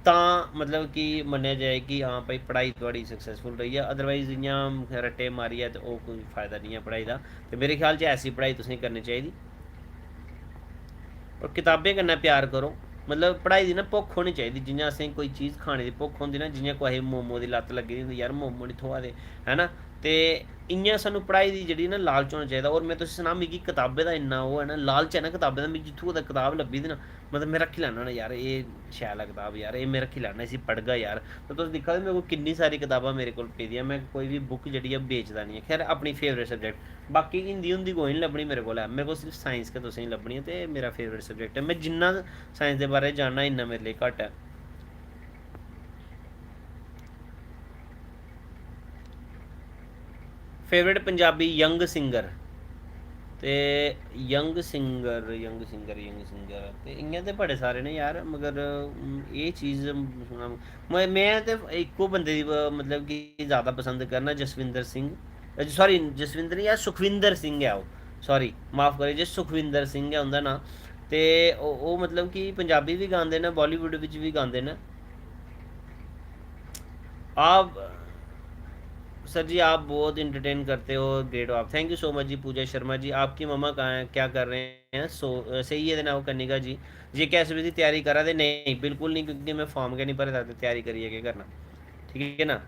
तां मतलब कि मन्नेआ जाए कि हां भाई, पढ़ाई थुआढ़ी सक्सेसफुल रेही ऐ, अदरवाइज इ'यां रट्टे मारियै ते ओह् कोई फायदा निं ऐ पढ़ाई दा। ते मेरे ख्याल च ऐसी पढ़ाई तुसें करनी चाहिदी। और कताबें कन्नै प्यार करो, मतलब पढ़ाई दी ना भुक्ख होनी चाहिदी। जि'यां असें कोई चीज़ खाने दी भुक्ख होंदी ना, जि'यां कुसै गी मोमो दी लत्त लग्गी दी होंदी, "यार मोमो निं थ्होआ दे", है ना? ते इ'यां सानूं पढ़ाई दी जेह्ड़ी ना लालच होना चाहिदा। और में तुसें सनां, मिगी कताबें दा इन्ना ओह् ऐ ना, लालच ऐ ना कताबें दा, मिगी जित्थूं कुतै कताब लब्भी दी ना, मतलब में रक्खी लैन्ना होन्ना, "यार एह् शैल ऐ कताब यार, एह् में रक्खी लैन्ना, इसी पढ़गा यार।" ते तुस दिक्खा दे, मेरे कोल किन्नी सारी कताबां मेरे कोल पेदियां, में कोई बी बुक जेह्ड़ी ऐ बेचदा निं ऐ। खैर, अपनी फेवरेट सब्जैक्ट, बाकी हिंदी हुंदी कोई निं लब्भनी मेरे कोल ऐ, मेरे कोल सिर्फ साइंस गै तुसेंगी लब्भनी ऐ, ते मेरा फेवरेट सब्जैक्ट ऐ। में जिन्ना साइंस दे बारे च जानना, इन्ना मेरे लेई घट्ट ऐ। फेवरेट पंजाबी यंग सिंगर, ते young singer, young singer, young singer, ते इ'यां ते बड़े सारे न यार, मगर, उम, एह् चीज़ सुना, म-, में ते इक्को बंदे दी, मतलब कि ज़्यादा पसंद करना, जसविंदर सिंह, अ, सॉरी, जसविंदर निं, यार, सुखविंदर सिंह ऐ ओह्, सॉरी, माफ करेओ जी, सुखविंदर सिंह ऐ उं'दा नांऽ। ते ओह्, ओह् मतलब कि पंजाबी बी गांदे न, बालीवुड बिच बी गांदे न। आप सर जी, आप बहुत एंटरटेन करते हो, ग्रेट आप। Thank you so much ji. Pooja Sharma ji, आपकी मम्मा कहाँ हैं, क्या कर रहे हैं? सो सही है ना वो कनिका जी, जे कैसे भी तैयारी करा दे? नहीं, बिल्कुल नहीं, क्योंकि मैं फॉर्म गै नहीं भरे दा, ते तैयारी करियै केह् करना? ठीक है ना?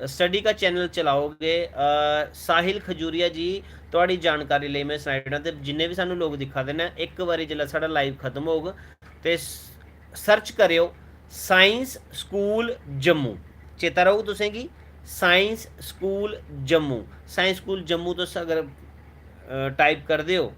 स्टडी का चैनल चलाओगे? साहिल खजूरिया जी, थुआढ़ी जानकारी लेई में सनाई ओड़ां, ते जिन्ने बी सानूं लोक दिक्खा दे न, इक बारी जिसलै साढ़ा लाइव खत्म होग, ते सर्च करेओ साइंस स्कूल जम्मू। चेता रौह्ग तुसेंगी, science school Jammu. Science school Jammu तुस अगर टाइप करदे ओ,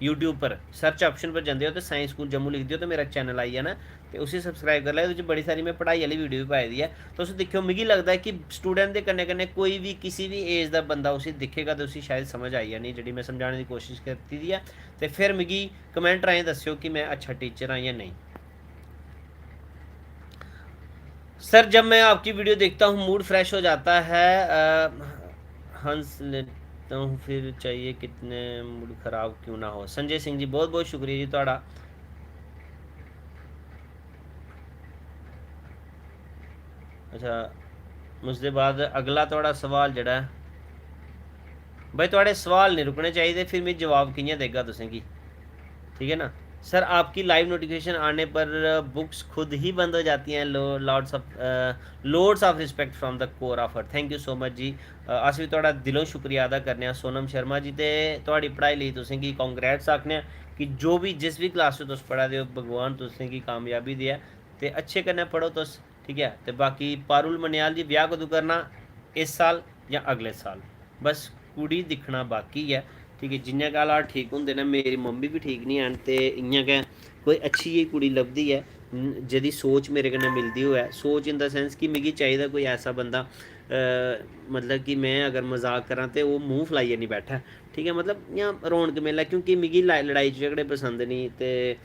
यूट्यूब पर सर्च ऑप्शन पर जंदे ओ ते साइंस स्कूल जम्मू लिखदे ओ ते मेरा चैनल आई जाना, ते उसी सब्सक्राइब करी लैओ। ओह्दे च बड़ी सारी में पढ़ाई आह्ली वीडियो बी पाई दी ऐ। तुस दिक्खेओ, मिगी लगदा ऐ कि स्टूडेंट दे कन्नै कन्नै कोई बी किसी बी एज दा बंदा उसी दिक्खेगा ते उसी शायद समझ आई जानी, जेह्ड़ी में समझाने दी कोशश कीती दी ऐ। ते फिर मिगी कमेंट राहें दस्सेओ कि में अच्छा टीचर आं जां नेईं। सर, जब मैं आपकी वीडियो देखता हूँ, मूड फ्रेश हो जाता है। हंस लेता हूँ, फिर चाहिए कितने मूड खराब क्यों ना हो। संजय सिंह जी, बहुत बहुत शुक्रिया जी थुआढ़ा। अच्छा, उसदे बाद अगला थुआढ़ा सवाल जेह्ड़ा ऐ, भाई, थुआढ़े सवाल नहीं रुकने चाहिए, फिर मैं जवाब कि'यां देगा तुसेंगी? ठीक है ना सर? आपकी लाइव नोटिफिकेशन आने पर बुक्स खुद ही बंद हो जाती हैं। Lots of, lots of respect from the core of heart। Thank you so much जी। अस बी थुआढ़ा दिलों शुक्रिया अदा करने आं सोनम शर्मा जी, ते थुआढ़ी पढ़ाई लेई तुसेंगी कांग्रेट्स आखने आं कि जो बी, जिस बी क्लास च तुस पढ़ा दे ओ, भगवान तुसेंगी कामयाबी देऐ ते अच्छे कन्नै पढ़ो तुस। ठीक ऐ, ते बाकी पारुल मन्याल जी, ब्याह कदूं करना? इस साल जां अगले साल? बस कुड़ी दिक्खना बाकी ऐ। ठीक ऐ, जि'यां गै हालात ठीक होंदे न, मेरी मम्मी बी ठीक निं हैन, ते इ'यां गै कोई अच्छी जेही कुड़ी लभदी ऐ, जेह्दी सोच मेरे कन्नै मिलदी होऐ। सोच in the sense कि मिगी चाहिदा कोई ऐसा बंदा, मतलब कि में अगर मजाक करां ते ओह् मूंह फलाइयै निं बैठै। ठीक ऐ, मतलब इ'यां रौनक मेला, क्योंकि मिगी लड़ाई झगड़े पसंद निं, ते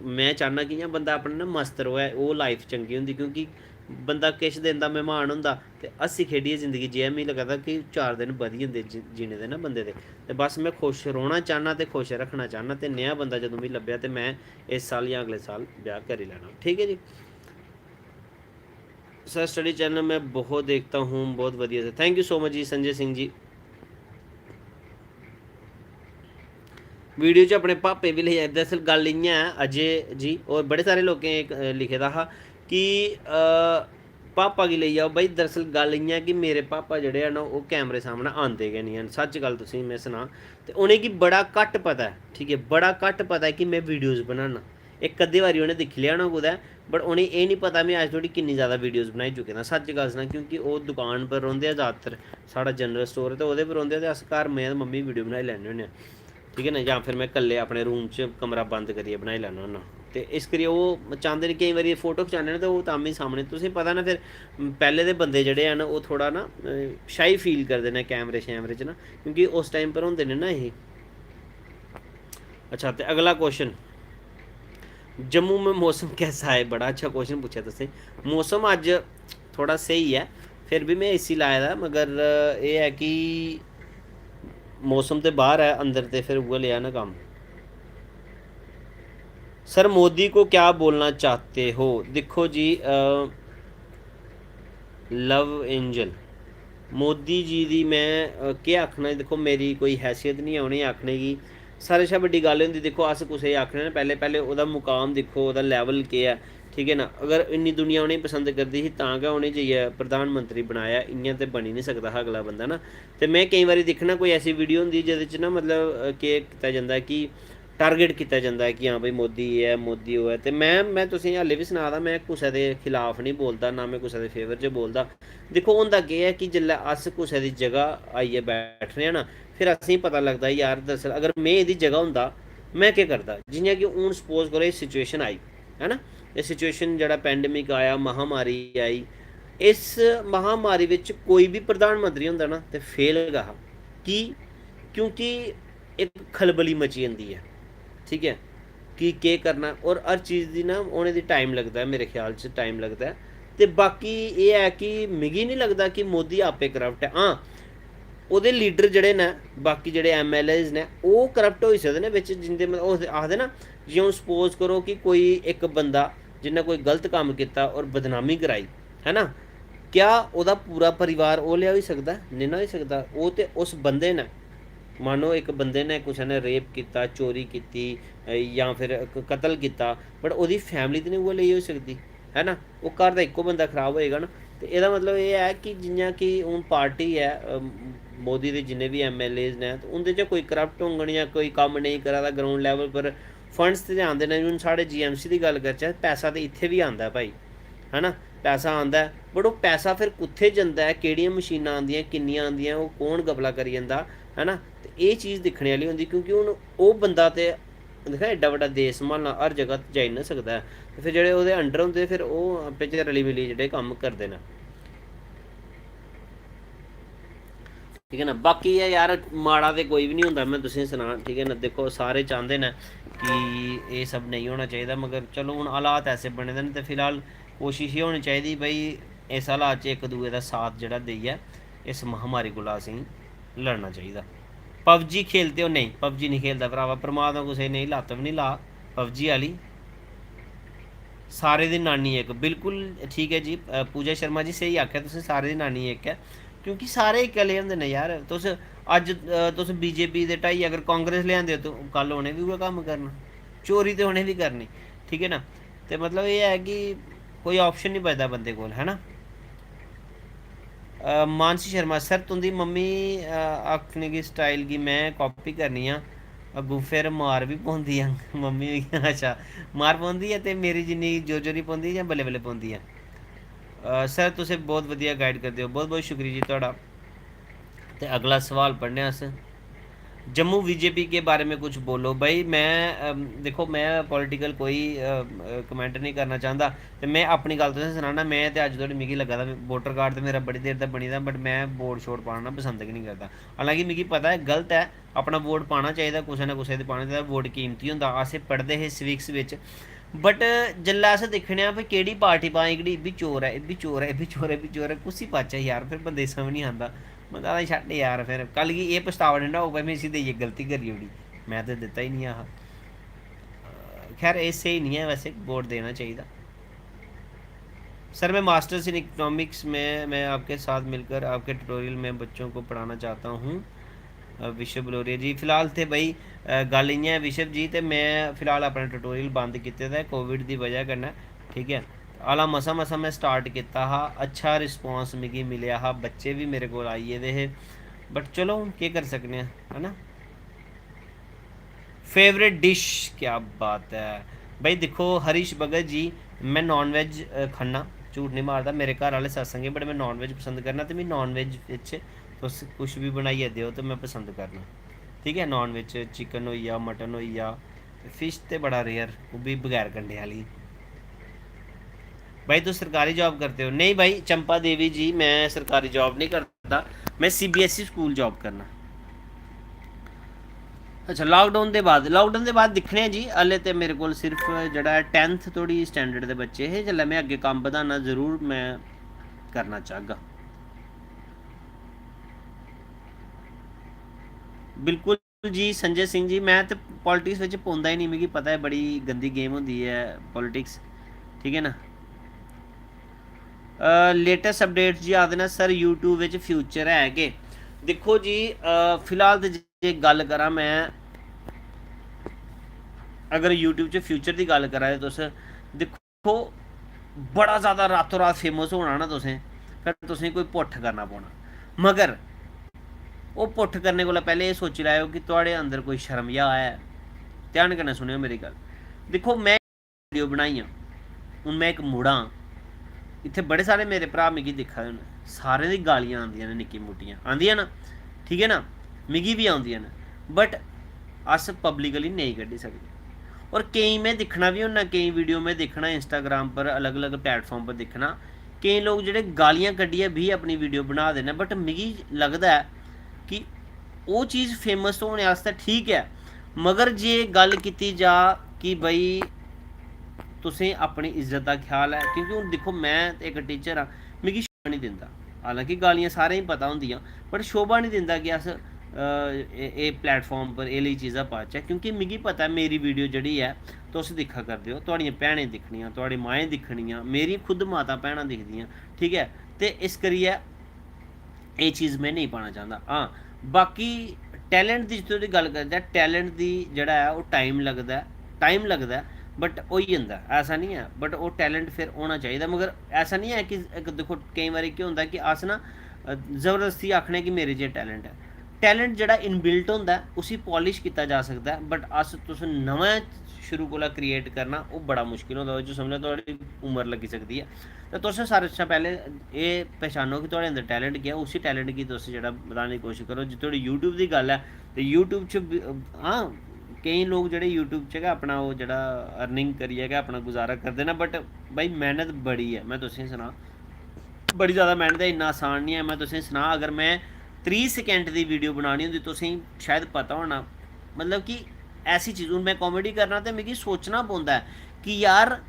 में चाह्न्नां कि इ'यां बंदा अपने ना मस्त र'वै, ओह् लाइफ चंगी होंदी। क्योंकि बंदा किश दिन दा मैह्मान होंदा ते हस्सी खेढियै जिंदगी जियै, मिगी लग्गा दा कि चार दिन बधी जंदे जीने दे ना बंदे दे। ते बस में खुश रौह्ना चाह्न्नां ते खुश रक्खना चाह्न्नां, ते नेहा बंदा जदूं मिगी लब्भेआ ते में इस साल जां अगले साल ब्याह् करी लैना। ठीक ऐ जी। सर, स्टडी चैनल मैं बहुत देखता हूँ, बहुत वधिया सर। Thank you so much जी संजय सिंह जी। वीडियो च अपने पापे बी लेई आए। दरअसल गल्ल इ'यां ऐ अजय जी, होर बड़े सारे लोकें लिखे दा हा कि पापा गी लेई आओ। भाई, दरअसल गल्ल इ'यां ऐ कि मेरे पापा जेह्ड़े हैन, ओह् कैमरे सामनै आंदे गै निं हैन। सच्च गल्ल तुसेंगी में सनां, ते उ'नेंगी बड़ा घट्ट पता ऐ, ठीक ऐ, बड़ा घट्ट पता ऐ कि में वीडियोज़ बनान्नां। इक अद्धी बारी उ'नें दिक्खी लेआ होना कुतै, but उ'नेंगी एह् निं पता में अज्ज धोड़ी किन्नी जैदा वीडियोज़ बनाई चुके दा। सच्च गल्ल सनां, क्योंकि ओह् दुकान पर रौंह्दे ऐ जैदातर, साढ़ा जनरल स्टोर ऐ ते ओह्दे पर रौंह्दे ऐ, ते अस घर में ते मम्मी वीडियो बनाई लैन्ने होन्ने आं, ठीक ऐ ना, जां फिर में कल्ले अपने रूम च कमरा बंद करियै बनाई लैन्ना होन्ना। ते इस करियै ओह् चांह्दे न, केईं बारी फोटो खचाने न ते ओह् तां बी सामनै, तुसेंगी पता ना, फिर पैह्ले दे बंदे जेह्ड़े हैन, ओह् थोह्ड़ा ना शाई फील करदे न कैमरे शैमरे च ना, क्योंकि उस टाइम पर होंदे न ना एह्। अच्छा, ते अगला क्वेश्चन, जम्मू में मौसम कैसा है? बड़ा अच्छा क्वेश्चन पुच्छेआ तुसें। मौसम अज्ज थोह्ड़ा स्हेई ऐ, फिर बी में एसी लाए दा, मगर एह् ऐ कि मौसम ते बाह्र ऐ, अंदर ते फिर उ'ऐ लेआ ना कम्म। सर, मोदी को क्या बोलना चाहते हो? दिक्खो जी, लव एंजल, मोदी जी दी में केह् आखना, दिक्खो, मेरी कोई हैसियत निं ऐ उ'नेंगी आखने गी। सारें शा बड्डी गल्ल होंदी, दिक्खो, अस कुसै गी आखने ना, पैह्लें पैह्लें ओह्दा मुकाम दिक्खो, ओह्दा लेवल केह् ऐ, ठीक ऐ ना? अगर इन्नी दुनिया उ'नेंगी पसंद करदी ही, तां गै उ'नें जाइयै प्रधानमंत्री बनाया, इ'यां ते बनी निं सकदा हा अगला बंदा ना। ते में केईं बारी दिक्खना, कोई ऐसी वीडियो होंदी जेह्दे च ना, मतलब, केह् कीता जंदा कि टारगेट कीता जंदा ऐ कि हां भाई, मोदी एह् ऐ, मोदी ओह् ऐ। ते में में तुसेंगी हाल्ली बी सना दा, में कुसै दे खिलाफ निं बोलदा, ना में कुसै दे फेवर च बोलदा। दिक्खो, होंदा केह् ऐ कि जिसलै अस कुसै दी जगह आइयै बैठने आं ना, फिर असेंगी पता लगदा, यार, दरअसल अगर में एह्दी जगह होंदा, में केह् करदा? जि'यां कि हून सपोज करो, एह् सिचुएशन आई, है ना, एह् सिचुएशन, जेह्ड़ा पैंडमिक आया, महामारी आई, इस महामारी बिच कोई बी प्रधानमंत्री होंदा ना, ते फेल गै हा। की? क्योंकि इक खलबली मची जंदी ऐ, ठीक ऐ, कि केह् करना, और हर चीज़ दी ना होने दी टाइम लगदा ऐ, मेरे ख्याल च टाइम लगदा ऐ। ते बाकी एह् ऐ कि मिगी निं लगदा कि मोदी आपे करप्ट ऐ। हां, ओह्दे लीडर जेह्ड़े न, बाकी जेह्ड़े एम एल एज न, ओह् करप्ट होई सकदे न बिच, जिंदे मतलब, ओह् आखदे ना, जि'यां हून सपोज करो कि कोई इक बंदा जिन्नै कोई गलत कम्म कीता और बदनामी कराई, है ना, क्या ओह्दा पूरा परिवार ओह् लेआ होई सकदा? नेईं ना होई सकदा। ओह् ते उस बंदे ने, मानो इक बंदे ने, कुसै ने रेप कीता, चोरी कीती, अ, जां फिर क-, कत्ल कीता, but ओह्दी फैमिली ते निं उ'ऐ लेई होई सकदी, है ना? ओह् घर दा इक्को बंदा खराब होएगा ना। ते एह्दा मतलब एह् ऐ कि जि'यां कि हून पार्टी ऐ, अ, मोदी दे जिन्ने बी एम एल एज न, ते उं'दे च कोई करप्ट होङन जां कोई कम्म नेईं करा दा ग्राउंड लेवल पर, फंड्स ते आंदे न। हून साढ़े जी एम सी दी गल्ल करचै, पैसा ते इत्थै बी आंदा ऐ भाई, है ना? पैसा आंदा ऐ, but ओह् पैसा फिर कुत्थै जंदा ऐ, केह्ड़ियां मशीनां आंदियां, किन्नियां आंदियां, ओह् कौन गपला करी जंदा, है ना? ते एह् चीज़ दिक्खने आह्ली होंदी, क्योंकि हून ओह् बंदा ते दिक्खा, एड्डा बड्डा देश सम्हालना, हर जगह जाई निं सकदा ऐ। ते फिर जेह्ड़े ओह्दे अंडर होंदे, फिर ओह् आपे च रली मिली जेह्ड़े कम्म करदे न। ठीक है ना? बाकी एह् यार, माड़ा ते कोई बी निं होंदा, में तुसेंगी सनां, ठीक है ना? दिक्खो, सारे चांह्दे न कि एह् सब नेईं होना चाहिदा, मगर चलो, हून हालात ऐसे बने दे न, ते फिलहाल कोशिश एह् होनी चाहिदी, भाई, इस हालात च इक दूए दा साथ जेह्ड़ा देइयै इस महामारी कोला असेंगी लड़ना चाहिदा। पबजी खेलते हो? नेईं, पबजी निं खेलदा भ्रावा, परमात्मा कुसै गी नेईं लत्त बी निं ला पबजी आह्ली। सारे दी नानी इक, बिल्कुल ठीक ऐ जी, अ, पूजा शर्मा जी, स्हेई आखेआ तुसें, सारे दी नानी इक ऐ, क्योंकि सारे इक्कै लेह् होंदे न यार। तुस अज्ज, अ, तुस बी जे पी दे ढाई अगर कांग्रेस लेआंदे ओ, ते कल उ'नें बी उ'ऐ कम्म करना, चोरी ते उ'नें बी करनी, ठीक ऐ ना? ते मतलब एह् ऐ कि कोई option निं बचदा बंदे कोल, है ना? अ, मानसी शर्मा, सर, तुं'दी मम्मी, अ, आखने की स्टाइल गी में कापी करनी आं, अग्गूं फिर मार बी पौंदी ऐ मम्मी मिगी। अच्छा, मार पौंदी ऐ ते मेरी जिन्नी जोर जोरी पौंदी ऐ जां बल्लें बल्लें पौंदी ऐ? अ, सर, तुसें बहुत वधिया गाइड करदे ओ, बहुत बहुत शुक्रिया जी थुआढ़ा। ते अगला सवाल पढ़ने आं अस। जम्मू बी जे पी के बारे में कुछ बोलो। भाई, में, अम, दिक्खो, में पॉलिटिकल कोई, अ, अ, कमेंट नहीं करना चांह्दा। ते में अपनी गल्ल तुसें सनाना, में ते अज्ज धोड़ी मिगी लग्गा दा, वोटर कार्ड ते मेरा बड़ी देर दा बनी दा, but में वोट शोट पाना पसंद गै नहीं करदा। हालांकि मिगी पता ऐ गलत ऐ, अपना वोट पाना चाहिदा, कुसै ना कुसै दे पाना चाहिदा, वोट कीमती होंदा। असें पढ़दे हे सिविक्स बिच, but जेल्लै अस दिक्खने आं भाई केह्ड़ी पार्टी पां, एह्कड़ी, इब्बी चोर ऐ, इब्बी चोर ऐ, इब्बी चोर ऐ, इब्बी चोर ऐ, कुसी पाचै यार, फिर बंदे गी समझ निं आंदा। बंदा आखदा, "छड्ड यार, फिर कल गी एह् पछतावा निं ना होग, भाई, में इसी देइयै गलती करी ओड़ी, में ते दित्ता ही निं हा।" खैर, एह् स्हेई निं ऐ, वैसे वोट देना चाहिदा। सर, मैं मास्टर्स इन इकोनॉमिक्स में, मैं आपके साथ मिलकर आपके ट्यूटोरियल में बच्चों को पढ़ाना चाहता हूँ। अ, विश्व बलोरिया जी, फिलहाल ते भाई, अ, गल्ल इ'यां ऐ विश्व जी, ते में फिलहाल अपना ट्यूटोरियल बंद कीते दा ऐ कोविड दी बजह कन्नै, ठीक ऐ। हालां मसां मसां में स्टार्ट कीता हा, अच्छा रिस्पांस मिगी मिलेआ हा, बच्चे बी मेरे कोल आई गेदे हे, but चलो, हून केह् करी सकने आं, है ना? फेवरेट डिश, क्या बात ऐ भाई। दिक्खो हरीश भगत जी, में नॉन वेज, अ, खन्ना, झूठ नहीं मारदा। मेरे घर आह्ले सत्संगी, but में नॉन वेज पसंद करना, ते मिगी नॉन वेज बिच तुस कुछ बी बनाइयै देओ ते में पसंद करना, ठीक ऐ। नॉन वेज च चिकन होई गेआ, मटन होई गेआ, ते फिश ते बड़ा रेयर, ओह् बी बगैर गंडे आह्ली। भाई, तुस सरकारी जॉब करते हो? नहीं भाई चंपा देवी जी, मैं सरकारी जॉब नहीं करता, मैं C B S E school job करना। अच्छा, लॉकडाउन दे बाद, लॉकडाउन दे बाद दिक्खने आं जी। हल्ले ते मेरे कोल सिर्फ जेह्ड़ा ऐ टैन्थ धोड़ी स्टैंडर्ड दे बच्चे हे, जेल्लै में अग्गें कम्म बधाना, जरूर में करना चाहगा। बिल्कुल जी, संजय सिंह जी, में ते पॉलिटिक्स बिच पौंदा ही नहीं, मिगी पता ऐ बड़ी गंदी गेम होंदी ऐ पॉलिटिक्स, ठीक ऐ ना। लेटेस्ट अपडेट्स जी आखदे न, सर, YouTube बिच फ्यूचर है के? दिक्खो जी, अ, फिलहाल ते जे गल्ल करां में, अगर YouTube च फ्यूचर दी गल्ल करा दे तुस, दिक्खो, बड़ा ज़्यादा रातों रात फेमस होना ना तुसें, फिर तुसें कोई पुट्ठ करना पौना। मगर ओह् पुट्ठ करने कोला पैह्लें एह् सोची लैओ कि थुआढ़े अंदर कोई शर्म जा ऐ। ध्यान कन्नै सुनेओ मेरी गल्ल। दिक्खो, में वीडियो बनाइयां, हून में इक मुड़ा आं, इत्थै बड़े सारे मेरे भ्राऽ मिगी दिक्खा दे न, सारें दी गालियां आंदियां न निक्की मुट्टियां, आंदियां न, ठीक ऐ ना, मिगी बी औंदियां न, but अस पब्लिकली नेईं कड्ढी सकदे। और केईं में दिक्खना बी होन्ना, केईं वीडियो में दिक्खना Instagram पर, अलग-अलग platform पर दिक्खना, केईं लोक जेह्ड़े गालियां कड्ढियै बी अपनी वीडियो बना दे न, but मिगी लगदा ऐ कि ओह् चीज़ फेमस होने आस्तै ठीक ऐ, मगर जे गल्ल कीती जा कि भाई तुसें अपनी इज्जत दा ख्याल ऐ, क्योंकि हून दिक्खो, में ते इक टीचर आं, मिगी शोभा निं दिंदा। हालांकि गालियां सारें गी पता होंदियां, पर शोभा निं दिंदा कि अस, अ, ए-, एह् प्लेटफार्म पर एह् लेई चीज़ां पाचै, क्योंकि मिगी पता ऐ मेरी वीडियो जेह्ड़ी ऐ, तुस दिक्खा करदे ओ, थुआढ़ियां भैनां दिक्खनियां, थुआढ़ी माएं दिक्खनियां, मेरी खुद माता भैनां दिखदियां, ठीक ऐ? ते इस करियै एह् चीज़ में नेईं पाना चांह्दा। हां, बाकी टैलेंट दी जित्थूं दी गल्ल करचै, टैलेंट दी जेह्ड़ा ऐ ओह् टाइम लगदा ऐ, टाइम लगदा ऐ, बट होई जंदा ऐ, ऐसा निं ऐ। बट ओह् टैलेंट फिर होना चाहिदा। मगर ऐसा निं ऐ कि इक दिक्खो, केईं बारी केह् होंदा कि अस ना, अ, जबरदस्ती आखने कि मेरे च टैलेंट ऐ। टैलेंट जेह्ड़ा इनबिल्ट होंदा ऐ, उसी पालिश कीता जा सकदा ऐ, बट अस, तुस नमां शुरू कोला क्रिएट करना, ओह् बड़ा मुश्किल होंदा। ओह्दे च समझो, थुआढ़ी उम्र लग्गी सकदी ऐ। ते तुस सारें शा पैह्लें एह् पहचानो कि थुआढ़े अंदर टैलेंट केह् ऐ, उसी टैलेंट गी तुस जेह्ड़ा बधाने दी कोशश करो। जित्थै धोड़ी YouTube दी गल्ल ऐ, ते YouTube च बी, हां, केईं लोक जेह्ड़े YouTube च गै अपना ओह् जेह्ड़ा अर्निंग करियै गै अपना गुजारा करदे न, बट भाई, मेह्नत बड़ी ऐ, में तुसेंगी सनां, बड़ी ज़्यादा मेह्नत ऐ, इन्ना आसान निं ऐ। में तुसेंगी सनां, अगर में त्रीह् सैकेंड दी वीडियो बनानी होंदी, तुसेंगी शायद पता होना, मतलब कि ऐसी चीज़, हून में कामेडी करना ते मिगी सोचना पौंदा ऐ कि यार,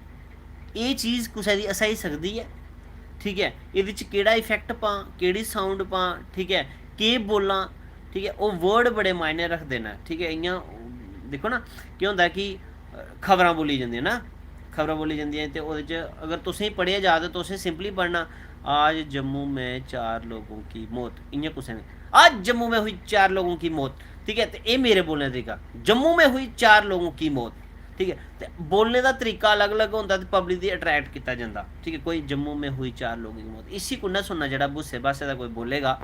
एह् चीज़ कुसै दी हसाई सकदी ऐ, ठीक ऐ, एह्दे च केह्ड़ा इफैक्ट पां, केह्ड़ी साउंड पां, ठीक ऐ, केह् बोलां, ठीक ऐ, ओह् वर्ड बड़े मायने रखदे न, ठीक ऐ। इ'यां दिक्खो ना, केह् होंदा कि, अ, खबरां बोली जंदियां ना, खबरां बोली जंदियां ते ओह्दे च अगर तुसेंगी पढ़ेआ जा ते तुसें सिंपली पढ़ना, "आज जम्मू में चार लोगों की मौत", इ'यां कुसै ने, "आज जम्मू में हुई चार लोगों की मौत", ठीक ऐ। ते एह् मेरे बोलने दा तरीका, "जम्मू में हुई चार लोगों की मौत", ठीक ऐ। ते बोलने दा तरीका अलग-अलग होंदा ते पब्लिक दी अट्रैक्ट कीता जंदा, ठीक ऐ। कोई "जम्मू में हुई चार लोगों की मौत", इसी कु'न्नै सुनना जेह्ड़ा भुस्से-भास्से दा कोई बोलेगा?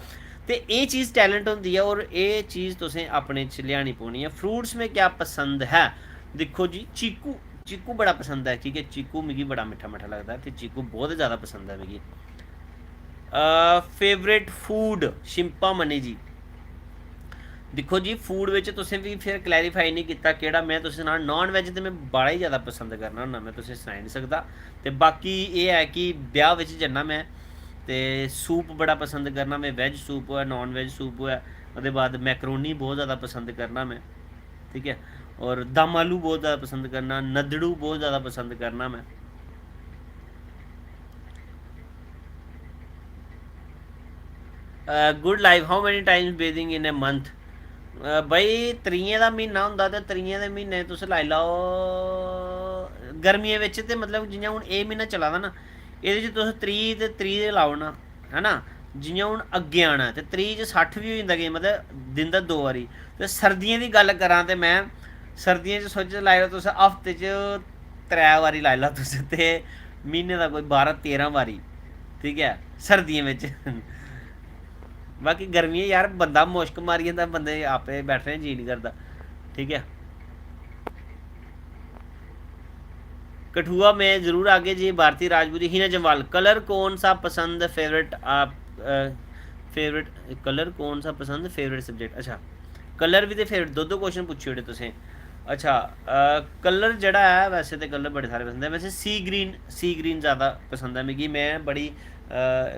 ते एह् चीज़ टैलेंट होंदी ऐ, और एह् चीज़ तुसें अपने च लेआनी पौनी ऐ। फ्रूट्स में क्या पसंद है? दिक्खो जी, चीकू, चीकू बड़ा पसंद ऐ, की के चीकू मिगी बड़ा मिट्ठा-मिट्ठा लगदा ऐ ते चीकू बहुत ज़्यादा पसंद ऐ मिगी। अ, फेवरेट फूड, शिम्पा मनी जी। दिक्खो जी, फूड बिच तुसें बी फिर क्लैरीफाई निं कीता केह्ड़ा। में तुसें सनां, नॉन वैज ते में बड़ा ही ज़्यादा पसंद करना होन्ना, में तुसें सनाई निं सकदा। ते बाकी एह् ऐ कि ब्याह् बिच जन्ना में, ते सूप बड़ा पसंद करना में, वैज सूप होऐ, नॉन वैज सूप होऐ। ओह्दे बाद मैकरोनी बहुत ज़्यादा पसंद करना में, ठीक ऐ। और दम आलू बहुत ज़्यादा पसंद करना, नदड़ू बहुत ज़्यादा पसंद करना में। Uh, good life, how many times bathing in a month? Uh, भाई, त्रीहें दा म्हीना होंदा ते त्रीहें दे म्हीने तुस लाई लैओ, गर्मियें बिच ते, मतलब, जि'यां हून एह् म्हीना चला दा ना, एह्दे च तुस त्रीह् ते त्रीह् दे लाओ ना, है ना? जि'यां हून अग्गें आना ऐ ते त्रीह् च सट्ठ बी होई जंदा केईं, मतलब, दिन दा दो बारी। ते सर्दियें दी गल्ल करां ते में, सर्दियें च सोचो, लाई लैओ तुस, हफ्ते च त्रै बारी लाई लैओ तुस, ते म्हीने दा कोई बारां तेरां बारी, ठीक ऐ, सर्दियें बिच। बाकी गर्मियें, यार, बंदा मुश्क मारी जंदा, बंदे आपे बैठने जी निं करदा, ठीक ऐ। कठुआ में जरूर आगे जी। भारती राजपूत जी, हीना जम्वाल, कलर कौन सा पसंद, फेवरेट आप, फेवरेट कलर कौन सा पसंद, फेवरेट सब्जेक्ट? अच्छा, कलर बी ते फेवरेट, दो दो क्वेश्चन पुच्छी ओड़े तुसें। अच्छा, कलर जेह्ड़ा ऐ, वैसे ते कलर बड़े सारे पसंद ऐ, वैसे सी ग्रीन, सी ग्रीन ज़्यादा पसंद ऐ मिगी। में बड़ी, अ,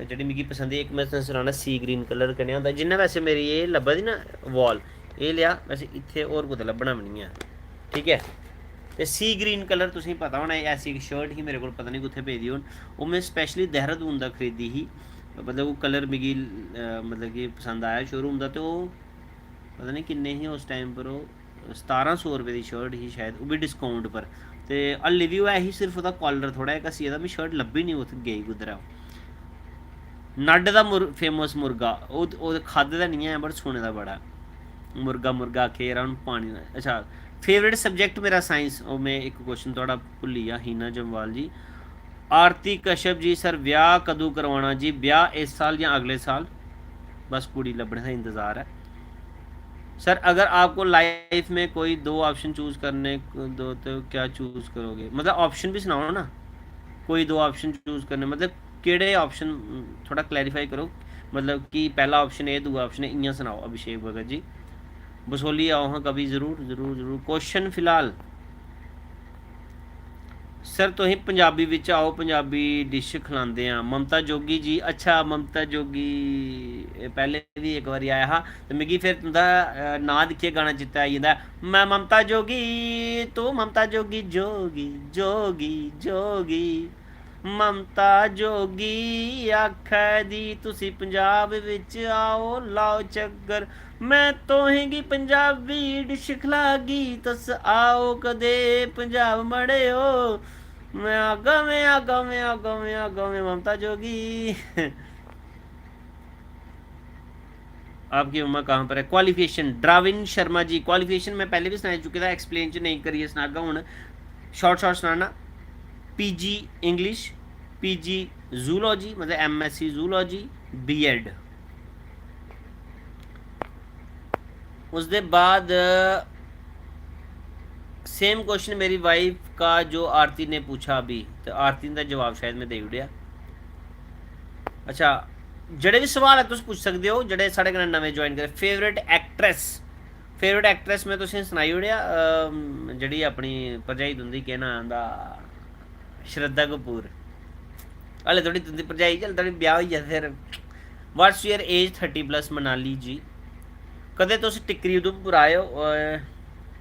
जेह्ड़ी मिगी पसंद ऐ, इक में तुसें सनाना, सी ग्रीन कलर कनेहा होंदा। जि'यां वैसे मेरी एह् लब्भा दी ना वॉल, एह् लेआ, वैसे इत्थै होर कुतै लब्भना बी निं ऐ, ठीक ऐ। ते सी ग्रीन कलर तुसेंगी पता होना, ऐसी इक शर्ट ही मेरे कोल, पता निं कुत्थै पेदी हून, ओह् में स्पैशली देहरादून दा खरीदी ही। मतलब, ओह् कलर मिगी, अ, मतलब कि पसंद आया शोरूम दा, ते ओह् पता निं किन्ने ही उस टाइम पर, ओह् सतारां सौ रपेऽ दी शर्ट ही शायद, ओह् बी डिस्काउंट पर। ते हल्ली बी ओह् ऐ ही, सिर्फ ओह्दा कॉलर थोह्ड़ा जेहा घस्सी गेदा, मिगी शर्ट लब्भी निं, उत्थै गेई कुद्धर ऐ ओह्। नड दा मुर-, फेमस मुर्गा, ओह्, ओह् खाद्धे दा निं ऐ, पर सुने दा बड़ा ऐ। मुर्गा, मुर्गा आखे, यरा, हून पानी दा। अच्छा, फेवरेट सब्जैक्ट मेरा साइंस। ओह्, में इक क्वेश्चन थुआढ़ा भुल्ली गेआ, हीना जम्वाल जी। आरती कश्यप जी, सर, ब्याह् कदूं करवाना जी? ब्याह् इस साल जां अगले साल? बस कुड़ी लब्भने दा इंतज़ार ऐ। सर, अगर आपको लाइफ में कोई दो ऑप्शन चूज़ करने को दो, तो क्या चूज़ करोगे? मतलब, ऑप्शन बी सनाओ ना, कोई दो ऑप्शन चूज़ करने, मतलब, केह्ड़े ऑप्शन, थोह्ड़ा क्लैरीफाई करो, मतलब कि पैह्ला ऑप्शन एह्, दूआ ऑप्शन एह्, इ'यां सनाओ, अभिषेक भगत जी। बसोली आओ हां कभी, जरूर, जरूर, जरूर। क्वेश्चन फिलहाल, सर, तुसें पंजाबी बिच आओ, पंजाबी डिश खलांदे आं। ममता जोगी जी, अच्छा, ममता जोगी, एह् पैह्ले बी इक बारी आया हा, ते मिगी फिर तुं'दा, अ, नांऽ दिक्खियै गाना चेता आई जंदा ऐ, "मैं ममता जोगी, तू ममता जोगी, जोगी, जोगी, जोगी।" ममता जोगी आखै दी, "तुसी पंजाब बिच आओ, लाओ चक्कर।" मैं तुसेंगी पंजाबी डिश खलागी, तुस आओ कदे पंजाब मड़ेओ। मैं आगा, मैं आगा, मैं आगा, मैं आगा, मैं ममता जोगी। आपकी मम्मा कहाँ पर है? क्वालिफिकेशन, ड्राविन शर्मा जी, क्वालिफिकेशन मैं पैह्लें बी सनाई चुके दा, एक्सप्लेन च नेईं करियै सनागा हून, शार्ट शार्ट सनाना। पीजी इंग्लिश, पीजी जूलॉजी, मतलब एमएससी जूलॉजी, बीएड। उसदे बाद सेम क्वेश्चन मेरी वाइफ का जो आरती ने पूछा अभी, तो आरती दा जवाब शायद मैं देई ओड़ेआ। अच्छा, जेह्ड़े बी सवाल ऐ तुस पुच्छी सकदे ओ, जेह्ड़े साढ़े कन्नै नमें ज्वाइन करे। फेवरेट एक्ट्रेस, फेवरेट एक्ट्रेस में तुसेंगी सनाई ओड़ेआ, अम, जेह्ड़ी अपनी भरजाई तुं'दी, केह् नांऽ उं'दा, श्रद्धा कपूर। हले थोड़ी तुं'दी भरजाई, चल थोड़ी ब्याह होई जा फिर। What's your age thirty plus, Manali जी? कदें तुस टिक्करी उधमपुर आए ओ? अ,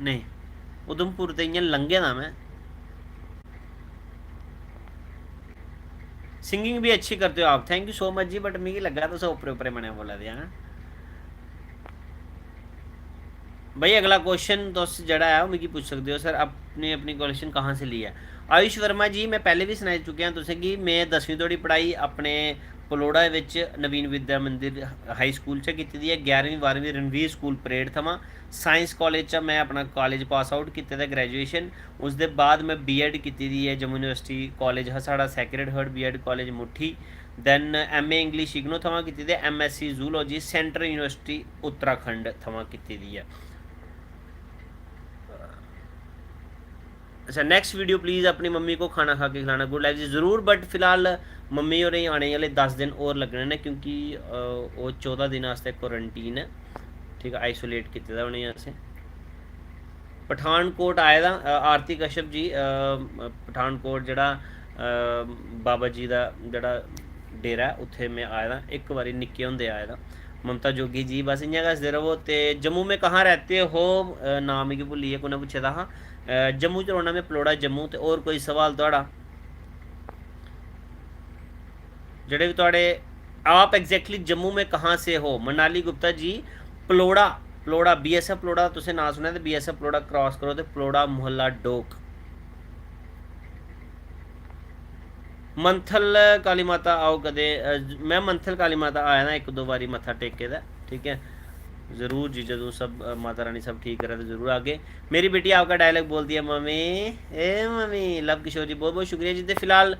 नेईं, उधमपुर ते इ'यां लंघे दा में। सिंगिंग भी अच्छी करते हो आप, thank you so much ji, but मिगी लग्गा दा तुस उप्परे उप्परे मनै बोला दे, हैं? भाई, अगला क्वेश्चन तुस जेह्ड़ा ऐ, ओह् मिगी पुच्छी सकदे ओ, सर, अपनी, अपनी क्वालिफिकेशन कहाँ से ली है? आयुष वर्मा जी, मैं पैह्लें बी सनाई चुके आं तुसें कि मैं दसमीं धोड़ी पढ़ाई अपने पलौड़ा बिच नवीन विद्या मंदिर हाई स्कूल च कीती दी ऐ, ग्यारहवीं बारहवीं रणवीर स्कूल परेड थमां। साइंस कालेज चा मैं अपना कालेज पास आउट कीते दा, ग्रेजुएशन। उसदे बाद मैं बीएड कीती दी ऐ, जम्मू यूनिवर्सिटी कालेज हा साढ़ा सैक्रेड हार्ट बीएड कालेज मुट्ठी। दैन एमए इंग्लिश इग्नो थमां कीती दी, MSc zoology central university Uttarakhand थमां कीती दी ऐ। अच्छा, नेक्स्ट वीडियो प्लीज अपनी मम्मी को खाना खा के खिलाना, गुड लाइफ जी, जरूर। बट फिलहाल मम्मी होरें गी आने आह्ले दस दिन होर लग्गने न, क्योंकि अ, ओह् चौदां दिन आस्तै क्वारंटीन ऐ, ठीक ऐ, आइसोलेट कीते दा उ'नेंगी असें। पठानकोट आए दा, अ, आरती कश्यप जी, अ, पठानकोट जेह्ड़ा, अ, बाबा जी दा जेह्ड़ा डेरा ऐ, उत्थै में आए दा, इक बारी निक्के होंदे आए दा। ममता जोगी जी, बस इ'यां गै हसदे र'वो। ते जम्मू में कहाँ रहते हो? अ, नांऽ मिगी भुल्ली गेआ, कु'नै पुच्छे दा हा। अ, जम्मू च रौह्ना में, पलौड़ा जम्मू। ते होर कोई सवाल थुआढ़ा? जेह्ड़े बी थुआढ़े, आप एग्जैक्टली जम्मू में कहाँ से हो? मनाली गुप्ता जी, पलौड़ा, पलौड़ा, बीएसएफ पलौड़ा, तुसें नांऽ सुनेआ ते बीएसएफ पलौड़ा क्रॉस करो ते पलौड़ा मोहल्ला डोक। मंथल काली माता आओ कदे, अ, में मंथल काली माता आए दा इक दो बारी मत्था टेके दा, ठीक ऐ। जरूर जी, जदूं सब, अ, माता रानी सब ठीक करै ते जरूर आगे। मेरी बेटी आपका डायलॉग बोलती है, "मम्मी, ए मम्मी।" लव किशोर जी, बहुत बहुत शुक्रिया जी। ते फिलहाल, अ,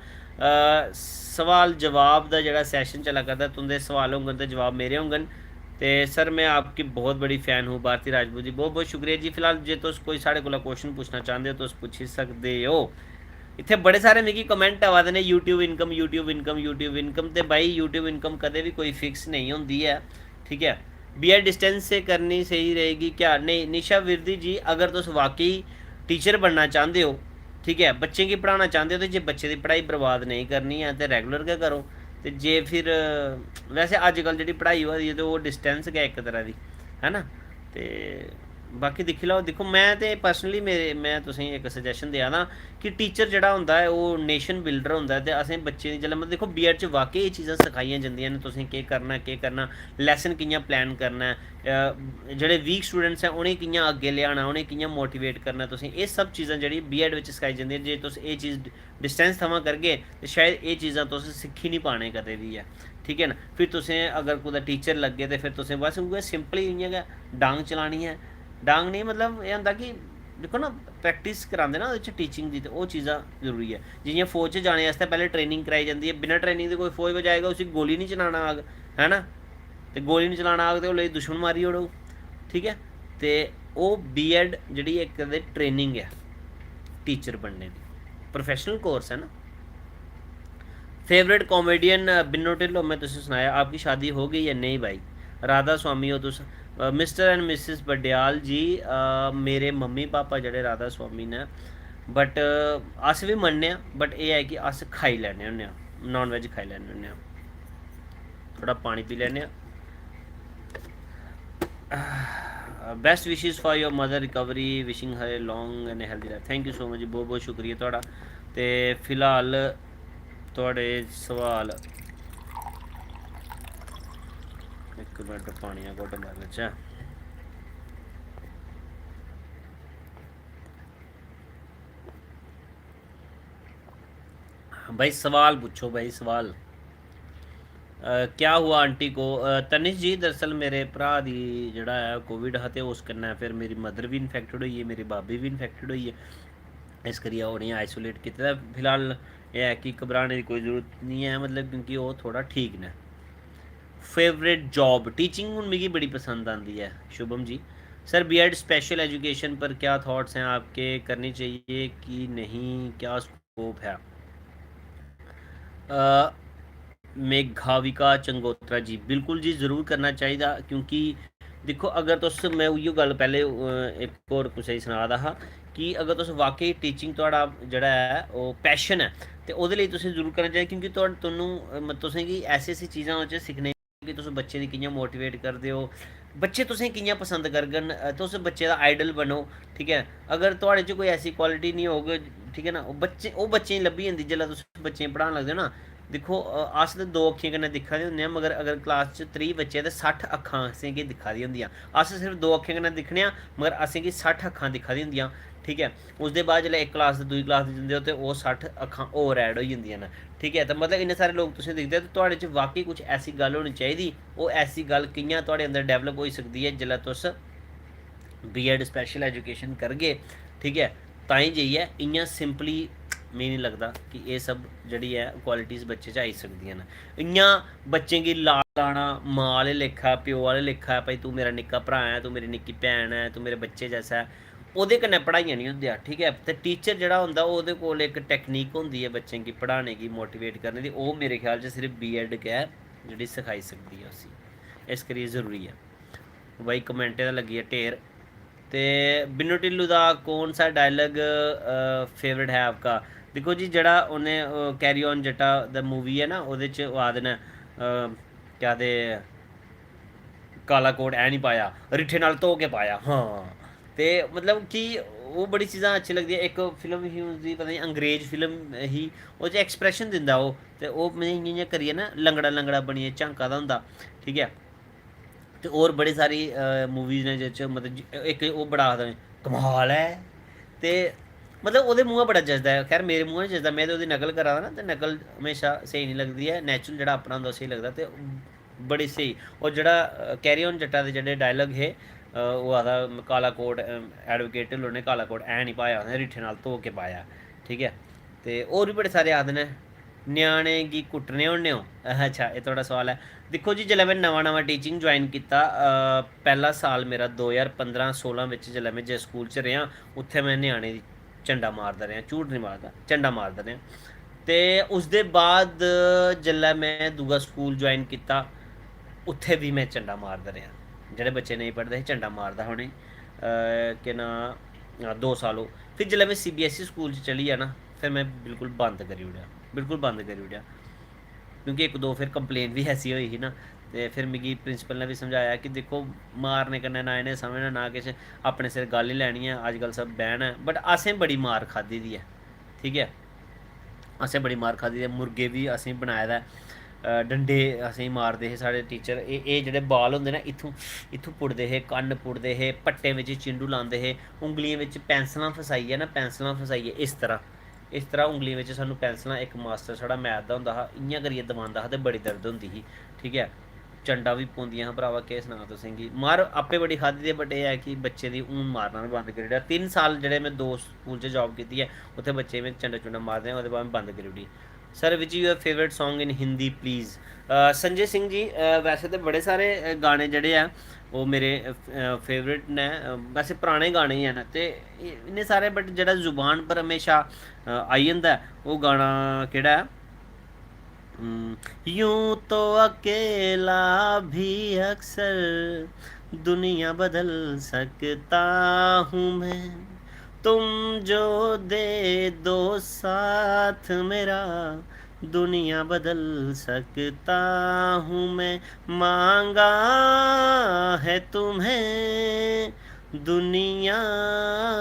सवाल जवाब दा जेह्ड़ा सैशन चला करदा, तुं'दे सवाल होङन ते जवाब मेरे होङन। ते सर, मैं आपकी बहुत बड़ी फैन हूँ, भारती राजपूत जी, बहुत बहुत शुक्रिया जी। फिलहाल जे तुस कोई साढ़े कोला क्वेश्चन पुच्छना चांह्दे ओ, तुस पुच्छी सकदे ओ। इत्थै बड़े सारे मिगी कमेंट आवा दे ने, YouTube income, YouTube income, YouTube income. ते भाई, YouTube इनकम कदें बी कोई फिक्स नेईं होंदी ऐ, ठीक ऐ। बीएड डिस्टेंस से करनी सही रहेगी क्या? नेईं, निशा विरदी जी, अगर तुस वाकई टीचर बनना चांह्दे ओ, ठीक ऐ, बच्चें गी पढ़ाना चांह्दे ओ, ते जे बच्चे दी पढ़ाई बर्बाद नेईं करनी ऐ, ते रेगुलर गै करो। ते जे फिर, वैसे अज्जकल जेह्ड़ी पढ़ाई होआ दी ऐ, ते ओह् डिस्टेंस गै इक तरह दी, है ना? ते बाकी दिक्खी लैओ। दिक्खो, मैं ते पर्सनली, मेरे, मैं तुसेंगी इक सजेशन देआ दा कि टीचर जेह्ड़ा होंदा ऐ, ओह् नेशन बिल्डर होंदा ऐ। ते असें बच्चें दी, जेल्लै, मतलब, दिक्खो, बीएड च वाकई एह् चीज़ां सखाइयां जंदियां न, तुसें केह् करना, केह् करना, लैसन कि'यां प्लान करना ऐ, अ, जेह्ड़े वीक स्टूडेंट्स ऐ, उ'नेंगी कि'यां अग्गें लेआना, उ'नेंगी कि'यां मोटिवेट करना, तुसें एह् सब चीज़ां जेह्ड़ी बीएड बिच सखाई जंदियां। जे तुस एह् चीज़ डिस्टेंस थमां करगे, ते शायद एह् चीज़ां तुस सिक्खी निं पाने कदें बी ऐ, ठीक ऐ ना। फिर तुसें अगर कुतै टीचर लग्गे, ते फिर तुसें बस उ'ऐ सिंपली इ'यां गै डांग चलानी ऐ। डांग नेईं, मतलब, एह् होंदा कि दिक्खो ना, प्रैक्टिस करांदे ना ओह्दे च टीचिंग दी, ते ओह् चीज़ां जरूरी ऐ। जि'यां फौज च जाने आस्तै पैह्लें ट्रेनिंग कराई जंदी ऐ, बिना ट्रेनिंग दे कोई फौज च जाएगा, उसी गोली निं चलाना आग, है ना? ते गोली निं चलाना आग, ते ओल्लै दुश्मन मारी ओड़ग, ठीक ऐ? ते ओह् बीएड जेह्ड़ी इक ते ट्रेनिंग ऐ टीचर बनने दी, प्रोफेशनल कोर्स ऐ ना। फेवरेट कॉमेडियन, अ, बिन्नो ढिल्लो, मैं तुसें सनाया, आपकी शादी हो गई या नेईं भाई? राधा स्वामी हो तुस? अ, मिस्टर एंड मिसिस बडयाल जी, अ, मेरे मम्मी पापा जेह्ड़े राधा स्वामी न, बट, अ, अस बी मन्नने आं, बट एह् ऐ कि अस खाई लैन्ने होन्ने आं, नॉन वेज खाई लैन्ने होन्ने आं। थोह्ड़ा पानी पी लैन्ने आं। Best wishes for your mother recovery, wishing her a long and healthy life। Thank you so much जी, बहुत बहुत शुक्रिया थुआढ़ा। ते फिलहाल थुआढ़े सवाल, इक मिनट, पानी दा घुट्ट मारी लैचै। भाई, सवाल पुच्छो भाई, सवाल। अ, क्या हुआ आंटी को? अ, तनिष जी, दरअसल मेरे भ्राऽ दी जेह्ड़ा ऐ कोविड हा, ते उस कन्नै फिर मेरी मदर बी इन्फैक्टेड होई गे, मेरे बाबी बी इन्फैक्टेड होई गे। इस करियै उ'नेंगी आइसोलेट कीते दा। फिलहाल एह् ऐ कि घबराने दी कोई जरूरत निं ऐ, मतलब, क्योंकि ओह् थोह्ड़ा ठीक न। फेवरेट जॉब टीचिंग हून मिगी बड़ी पसंद आंदी ऐ। Shubham ji, sir, BEd special education पर क्या थॉट्स हैं आपके, करनी चाहिए कि नहीं, क्या स्कोप है? अ, मेघाविका चंगोत्रा जी, बिल्कुल जी, जरूर करना चाहिदा, क्योंकि दिक्खो, अगर तुस, में उ'ऐ गल्ल पैह्ले, अ, इक होर कुसै गी सना दा हा कि अगर तुस वाकई टीचिंग थुआढ़ा जेह्ड़ा ऐ ओह् पैशन ऐ, ते ओह्दे लेई तुसें जरूर करना चाहिदा, क्योंकि तुहानू, तुहानू, अ, म-, तुसेंगी ऐसी ऐसी चीज़ां ओह्दे च सिक्खने कि तुस बच्चें गी कि'यां मोटिवेट करदे ओ, बच्चे तुसेंगी कि'यां पसंद करङन, अ, तुस बच्चे दा आइडल बनो, ठीक ऐ। अगर थुआढ़े च कोई ऐसी क्वालिटी निं होग, ठीक ऐ ना, ओह् बच्चे, ओह् बच्चें गी लब्भी जंदी जिसलै तुस बच्चें गी पढ़ान लगदे ओ ना। दिक्खो, अ, अस ते दो अक्खियें कन्नै दिक्खा दे होंदे आं, मगर अगर क्लास च त्रीह् बच्चे ते सट्ठ अक्खां असेंगी दिक्खा दियां होंदियां। अस सिर्फ दो अक्खियें कन्नै दिक्खने आं, मगर असेंगी सट्ठ अक्खां दिक्खा दियां होंदियां, ठीक ऐ। उसदे बाद जिसलै इक क्लास दा दूई क्लास च जंदे ओ ते ओह् सट्ठ अक्खां होर ऐड होई जंदियां न, ठीक ऐ। ते मतलब, इन्ने सारे लोक तुसें दिखदे, ते थुआढ़े च वाकई कुछ ऐसी गल्ल होनी चाहिदी। ओह् ऐसी गल्ल कि'यां थुआढ़े अंदर डेवलप होई सकदी ऐ, जिसलै तुस बीएड स्पेशल एजुकेशन करगे, ठीक ऐ, तां ई जाइयै। इ'यां सिंपली मिगी निं लगदा कि एह् सब जेह्ड़ी ऐ क्वालिटीज़ बच्चे च आई सकदियां न। इ'यां बच्चें गी लाड़ लाना, मां आह्ले लेखा, प्यो आह्ले लेखा, भाई, तूं मेरा निक्का भ्राऽ ऐ, तूं मेरी निक्की भैन ऐ, तूं मेरे बच्चे जैसा ऐ, ओह्दे कन्नै पढ़ाइयां निं होंदियां, ठीक ऐ। ते टीचर जेह्ड़ा होंदा, ओह्दे कोल इक टैक्नीक होंदी ऐ बच्चें गी पढ़ाने गी, मोटिवेट करने दी, ओह् मेरे ख्याल च सिर्फ बीएड गै जेह्ड़ी सखाई सकदी ऐ उसी। इस करियै जरूरी ऐ। भाई, कमेंटें दा लग्गी गेआ ढेर। ते बिन्नू ढिल्लू दा कौन सा डायलॉग फेवरेट है आपका? दिक्खो जी, जेह्ड़ा उ'नें, अ, कैरी ऑन जट्टा दा मूवी ऐ ना, ओह्दे च ओह् आखदे न, अ, केह् आखदे, "काला कोट ऐ निं पाया, रिट्ठे नाल धो के पाया।" हां, ते मतलब कि ओह् बड़ी चीज़ां अच्छी लगदियां। इक फिल्म ही उसदी, पता निं, अंग्रेज फिल्म ही, ओह्दे च एक्सप्रैशन दिंदा ओह्, ते ओह्, मतलब, इ'यां, इ'यां करियै ना लंगड़ा लंगड़ा बनियै झांका दा होंदा, ठीक ऐ। ते होर बड़ी सारी, अ, मूवीज न जेह्दे च, मतलब, ज-, इक ओह् बड़ा आखदा, "कमाल ऐ।" ते मतलब, ओह्दे मूंहा बड़ा जचदा ऐ। खैर, मेरे मूंहा निं जचदा, में ते ओह्दी नकल करा दा ना, ते नकल म्हेशा स्हेई निं लगदी ऐ, नेचुरल जेह्ड़ा अपना होंदा, ओह् स्हेई लगदा। ते बड़ी स्हेई। होर जेह्ड़ा, अ, कैरी ऑन जट्टा दे जेह्ड़े डायलॉग हे, अ, ओह् आखदा, "काला कोट, अ, एडवोकेट ढिल्लों ने काला कोट ऐ निं पाया, उ'नें रिट्ठे नाल धो के पाया।" ठीक ऐ? ते होर बी बड़े सारे आखदे न, "ञ्याणें गी कुट्टने होन्ने ओ?" अच्छा, एह् थुआढ़ा सोआल ऐ। दिक्खो जी, जिसलै में नमां नमां टीचिंग ज्वाइन कीता, अ, पैह्ला साल मेरा दो ज्हार पंदरां सोलां बिच, जिसलै में जिस स्कूल च रेहा, उत्थै में ञ्याणें दी झंडा मारदा रेहा, झूठ निं मारदा, झंडा मारदा रेहा। ते उसदे बाद जिसलै में दूआ स्कूल ज्वाइन कीता, उत्थै बी में झंडा मारदा रेहा। जेह्ड़े बच्चे नेईं पढ़दे हे, झंडा मारदा हा उ'नेंगी। अ, केह् नांऽ, अ, दो साल ओह्। फिर जिसलै में सीबीएसई स्कूल च चली गेआ ना, फिर में बिल्कुल बंद करी ओड़ेआ, बिल्कुल बंद करी ओड़ेआ। क्योंकि इक दो फिर कंप्लेन बी ऐसी होई ही ना, ते फिर मिगी प्रिंसिपल ने बी समझाया कि दिक्खो, मारने कन्नै ना इ'नें समझना, ना किश, अपने सिर गल्ल ही लैनी ऐ, अज्जकल सब बैन ऐ। But असें बड़ी मार खाद्धी दी ऐ, ठीक ऐ, असें बड़ी मार खाद्धी दी ऐ। मुर्गे बी असें बनाए दा ऐ, अ, डंडे असें मारदे हे साढ़े टीचर। एह्, एह् जेह्ड़े बाल होंदे ना, इत्थूं, इत्थूं पुट्टदे हे, कन्न पुट्टदे हे, पट्टें बिच चिंडू लांदे हे, उंगलियें बिच पैंसलां फसाइयै ना, पैंसलां फसाइयै इस तरह, इस तरह उंगलियें बिच सानूं पैंसलां, इक मास्टर साढ़ा मैथ दा होंदा हा, इ'यां करियै दबांदा हा ते बड़ी दर्द होंदी ही, ठीक ऐ। चंडां बी पौंदियां हां भ्रावा, केह् सनां तुसेंगी। मार आपें बड़ी खाद्धी दी, but एह् ऐ कि बच्चें दी हून मारना में बंद करी ओड़ेआ। तिन्न साल जेह्ड़े में दो स्कूल च जाब कीती ऐ, उत्थै बच्चें गी में चंडा चुंडा मारदे हे, ओह्दे बाद में बंद करी ओड़ी। Sir, which is your favourite song in Hindi, please? अ, संजय सिंह जी, अ, वैसे ते बड़े सारे, अ, गाने जेह्ड़े ऐ, ओह् मेरे, अ, फेवरेट न। अ, वैसे पराने गाने गै न, ते इन्ने सारे, but जेह्ड़ा जुबान पर म्हेशा, अ, आई जंदा ऐ, ओह् गाना केह्ड़ा ऐ? हम्म, यूं तो अकेला भी अक्सर दुनिया बदल सकता हूँ मैं, तुम जो दे दो साथ मेरा, दुनिया बदल सकता हूँ मैं। मांगा है तुम्हें दुनिया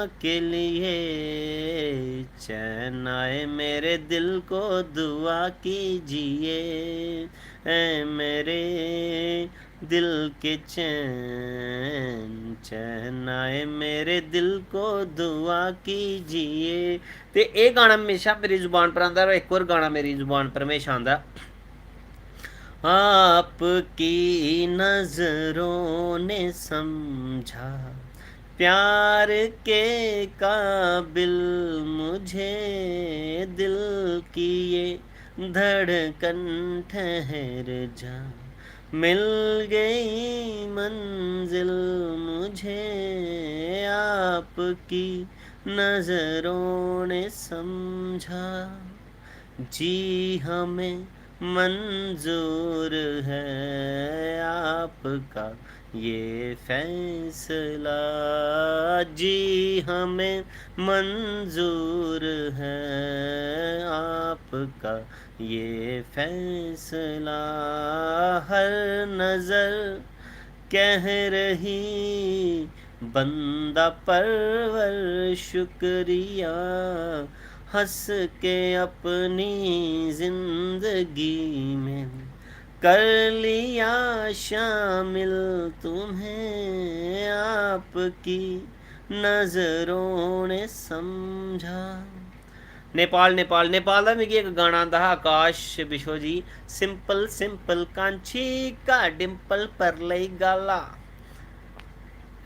के लिए चैन आए मेरे दिल को दुआ कीजिए, ऐ मेरे दिल के चैन, चैन आए मेरे दिल को दुआ कीजिए। ते एह् गाना म्हेशा मेरी जुबान पर आंदा, और इक होर गाना मेरी जुबान पर म्हेशा आंदा, आपकी नजरों ने समझा प्यार के काबिल मुझे, दिल की ये धड़कन ठहर जा, मिल गई मंजिल मुझे, आपकी नजरों ने समझा। जी हमें मंजूर है आपका ये फैसला, जी हमें मंजूर है आपका ये फैसला। हर नजर कह रही बंदा परवर शुक्रिया, हंस के अपनी जिंदगी में कर लिया शामिल तुम्हें, आपकी नजरों ने समझा। नेपाल, नेपाल, नेपाल दा मिगी इक गाना आंदा हा आकाश विश्व जी, सिंपल सिंपल कांची का डिंपल पर लेई गाला।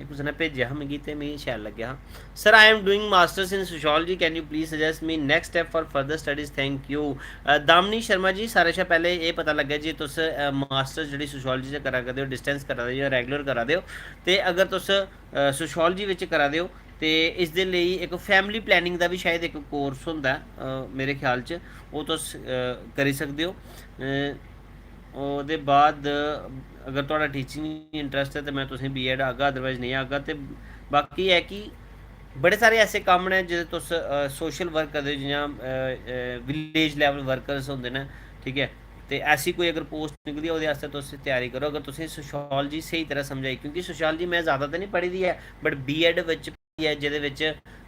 एह् कुसै ने भेजेआ हा मिगी ते मिगी शैल लग्गेआ हा। Sir, I am doing masters in sociology, can you please suggest me next step for further studies? Thank you। अ, दामिनी शर्मा जी, सारें शा पैह्ले एह् पता लग्गेआ जे तुस, अ, मास्टर्स जेह्ड़ी सोशियोलॉजी च करा करदे ओ, डिस्टेंस करा दे ओ जां रेगुलर करा दे ओ, ते अगर तुस, अ, सोशियोलॉजी बिच करा दे ओ ते इसदे लेई इक फैमिली प्लानिंग दा बी शायद इक कोर्स होंदा ऐ, अ, मेरे ख्याल च ओह् तुस, अ, करी सकदे ओ। अ, ओह्दे बाद अगर थुआढ़ा टीचिंग इंटरस्ट ऐ ते में तुसेंगी बीएड आखगा, अदरवाइज नेईं आखगा। ते बाकी एह् ऐ कि बड़े सारे ऐसे कम्म न जेह्दे तुस, अ, सोशल वर्क करदे ओ, जि'यां, अ, अ, विलेज लेवल वर्कर्स होंदे न, ठीक ऐ, ते ऐसी कोई अगर पोस्ट निकलदी ऐ, ओह्दे आस्तै तुस त्यारी करो। अगर तुसेंगी सोशियोलॉजी स्हेई तरह समझ आई, क्योंकि सोशियोलॉजी में ज़्यादा ते निं पढ़ी दी ऐ, बट बीएड बिच ऐ, जेह्दे बिच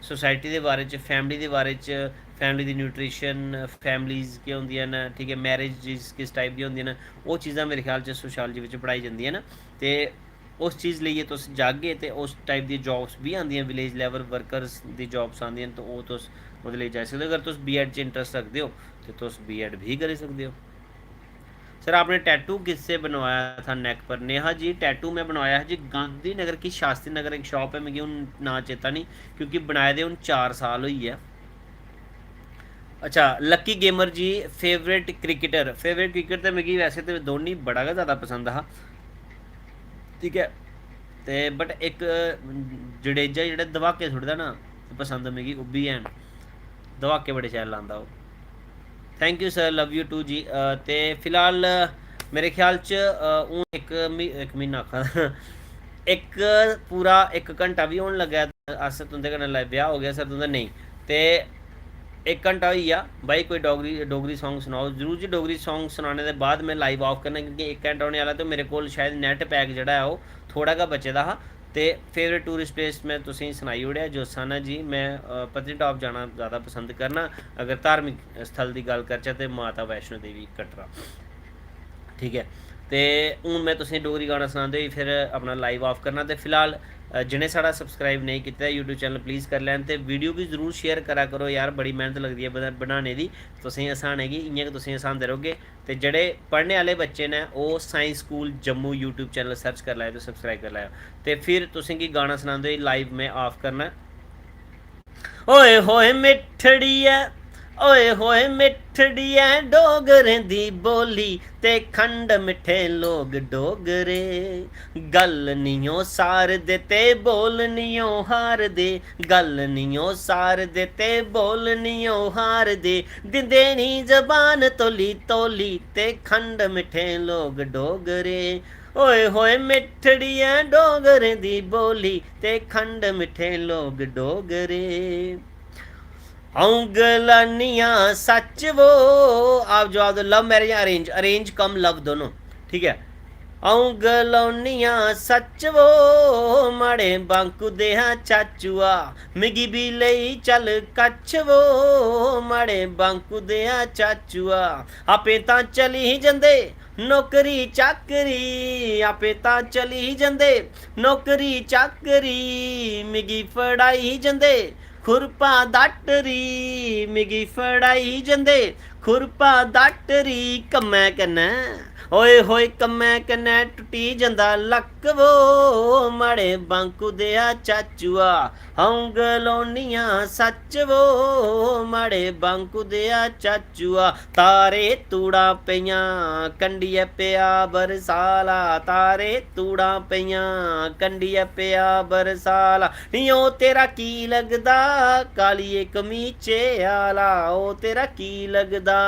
सोसाइटी दे बारे च, फैमिली दे बारे च, फैमिली दी न्यूट्रिशन, फैमिलीज केह् होंदियां न, ठीक ऐ, मैरिजेस किस टाइप दियां होंदियां न, ओह् चीज़ां मेरे ख्याल च सोशियोलॉजी बिच पढ़ाई जंदियां न। ते उस चीज़ लेइयै तुस जागे ते उस टाइप दी जॉब्स बी आंदियां, village level workers the jobs आंदियां न, ते ओह् तुस ओह्दे लेई जाई सकदे ओ। अगर तुस बीएड च इंटरस्ट रखदे ओ ते तुस बीएड बी करी सकदे ओ। सर, आपने टैटू किससे बनवाया था नेक पर? नेहा जी, टैटू में बनवाया हा जी गांधीनगर की शास्त्री नगर, इक शॉप ऐ, मिगी हून नांऽ चेता निं, क्योंकि बनाए दे हून चार साल होई गे। अच्छा, लक्की गेमर जी, फेवरेट क्रिकेटर? फेवरेट क्रिकेटर ते मिगी वैसे ते धोनी बड़ा गै ज़्यादा पसंद हा, ठीक ऐ, ते बट इक जडेजा जेह्ड़ा धमाके सुट्टदा ना, पसंद मिगी ओह् बी हैन, धमाके बड़े शैल लांदा ओह्। Thank you sir, love you too जी। अ, ते फिलहाल, अ, मेरे ख्याल च, अ, हून इक म्ही-, इक म्हीना आखा दा, इक पूरा इक घैंटा बी होन लग्गा ऐ, अस तुं'दे कन्नै लाइव, ब्याह् हो गया सर तुं'दा? नेईं। ते इक घैंटा होई गेआ भाई, कोई डोगरी, डोगरी सांग सनाओ। जरूर जी, डोगरी सांग सनाने दे बाद में लाइव ऑफ करना, क्योंकि इक घैंटा होने आह्ला ते मेरे कोल शायद नैट पैक जेह्ड़ा ऐ ओह् थोह्ड़ा गै बचे दा हा। ते फेवरेट टूरिस्ट प्लेस में तुसेंगी सनाई ओड़ेआ, जोसाना जी, में, अ, पत्नीटॉप जाना ज़्यादा पसंद करना। अगर धार्मिक स्थल दी गल्ल करचै ते माता वैष्णो देवी कटरा, ठीक ऐ। ते हून में तुसेंगी डोगरी गाना सनांदे होई फिर अपना लाइव ऑफ करना। ते फिलहाल, अ, जि'नें साढ़ा सब्सक्राइब नेईं कीते दा YouTube चैनल, प्लीज करी लैन ते वीडियो गी जरूर शेयर करा करो यार, बड़ी मेह्नत लगदी ऐ बना-, बनाने दी, तुसेंगी हसाने गी, इ'यां गै तुसेंगी हसांदे रौह्गे। ते जेह्ड़े पढ़ने आह्ले बच्चे न, ओह् science school Jammu YouTube channel search करी लैओ ते सब्सक्राइब करी लैओ। ते फिर तुसेंगी गाना सनांदे होई लाइव में ऑफ करना। ओए होए मिट्ठड़ी ऐ, ओए होए मिट्ठड़ी ऐ डोगरें दी बोली, ते खंड मिट्ठे लोग डोगरे। गल्ल निं ओ सारदे ते बोल निं ओ हारदे, गल्ल निं ओ सारदे ते बोल निं ओ हारदे, दिंदे निं जबान तौली तौली ते खंड मिट्ठे लोग डोगरे। ओए होए मिट्ठड़ी ऐ डोगरें दी बोली, ते खंड मिट्ठे लोग डोगरे। अ'ऊं गलानियां सच्च वो, आप जवाब दो, लव मैरिज जां अरेंज? अरेंज कम लव दोनों, ठीक ऐ। अ'ऊं गलानियां सच्च वो, माड़े बांकू देहा चाचुआ, मिगी बी लेई चल कच्छ वो, माड़े बांकू देहा चाचुआ। आपे तां चली जंदे नौकरी चाकरी, आपे तां चली जंदे नौकरी चाकरी, मिगी फड़ाई जंदे खुरपा दाटरी, मिगी फड़ाई जंदे खुरपा दाटरी। कम्मै कन्नै होए होए कम्मै कन्नै टुट्टी जंदा लक्क वो, माड़े बांकू देआ चाचुआ, अ'ऊं गलोनियां सच्च वो, माड़े बांकू देआ चाचुआ। तारे तूड़ां पेइयां कंडियै पेआ बरसाला, तारे तूड़ां पेइयां कंडियै पेआ बरसाला। नी ओ तेरा की लगदा कालिये कमीचे आला, ओ तेरा की लगदा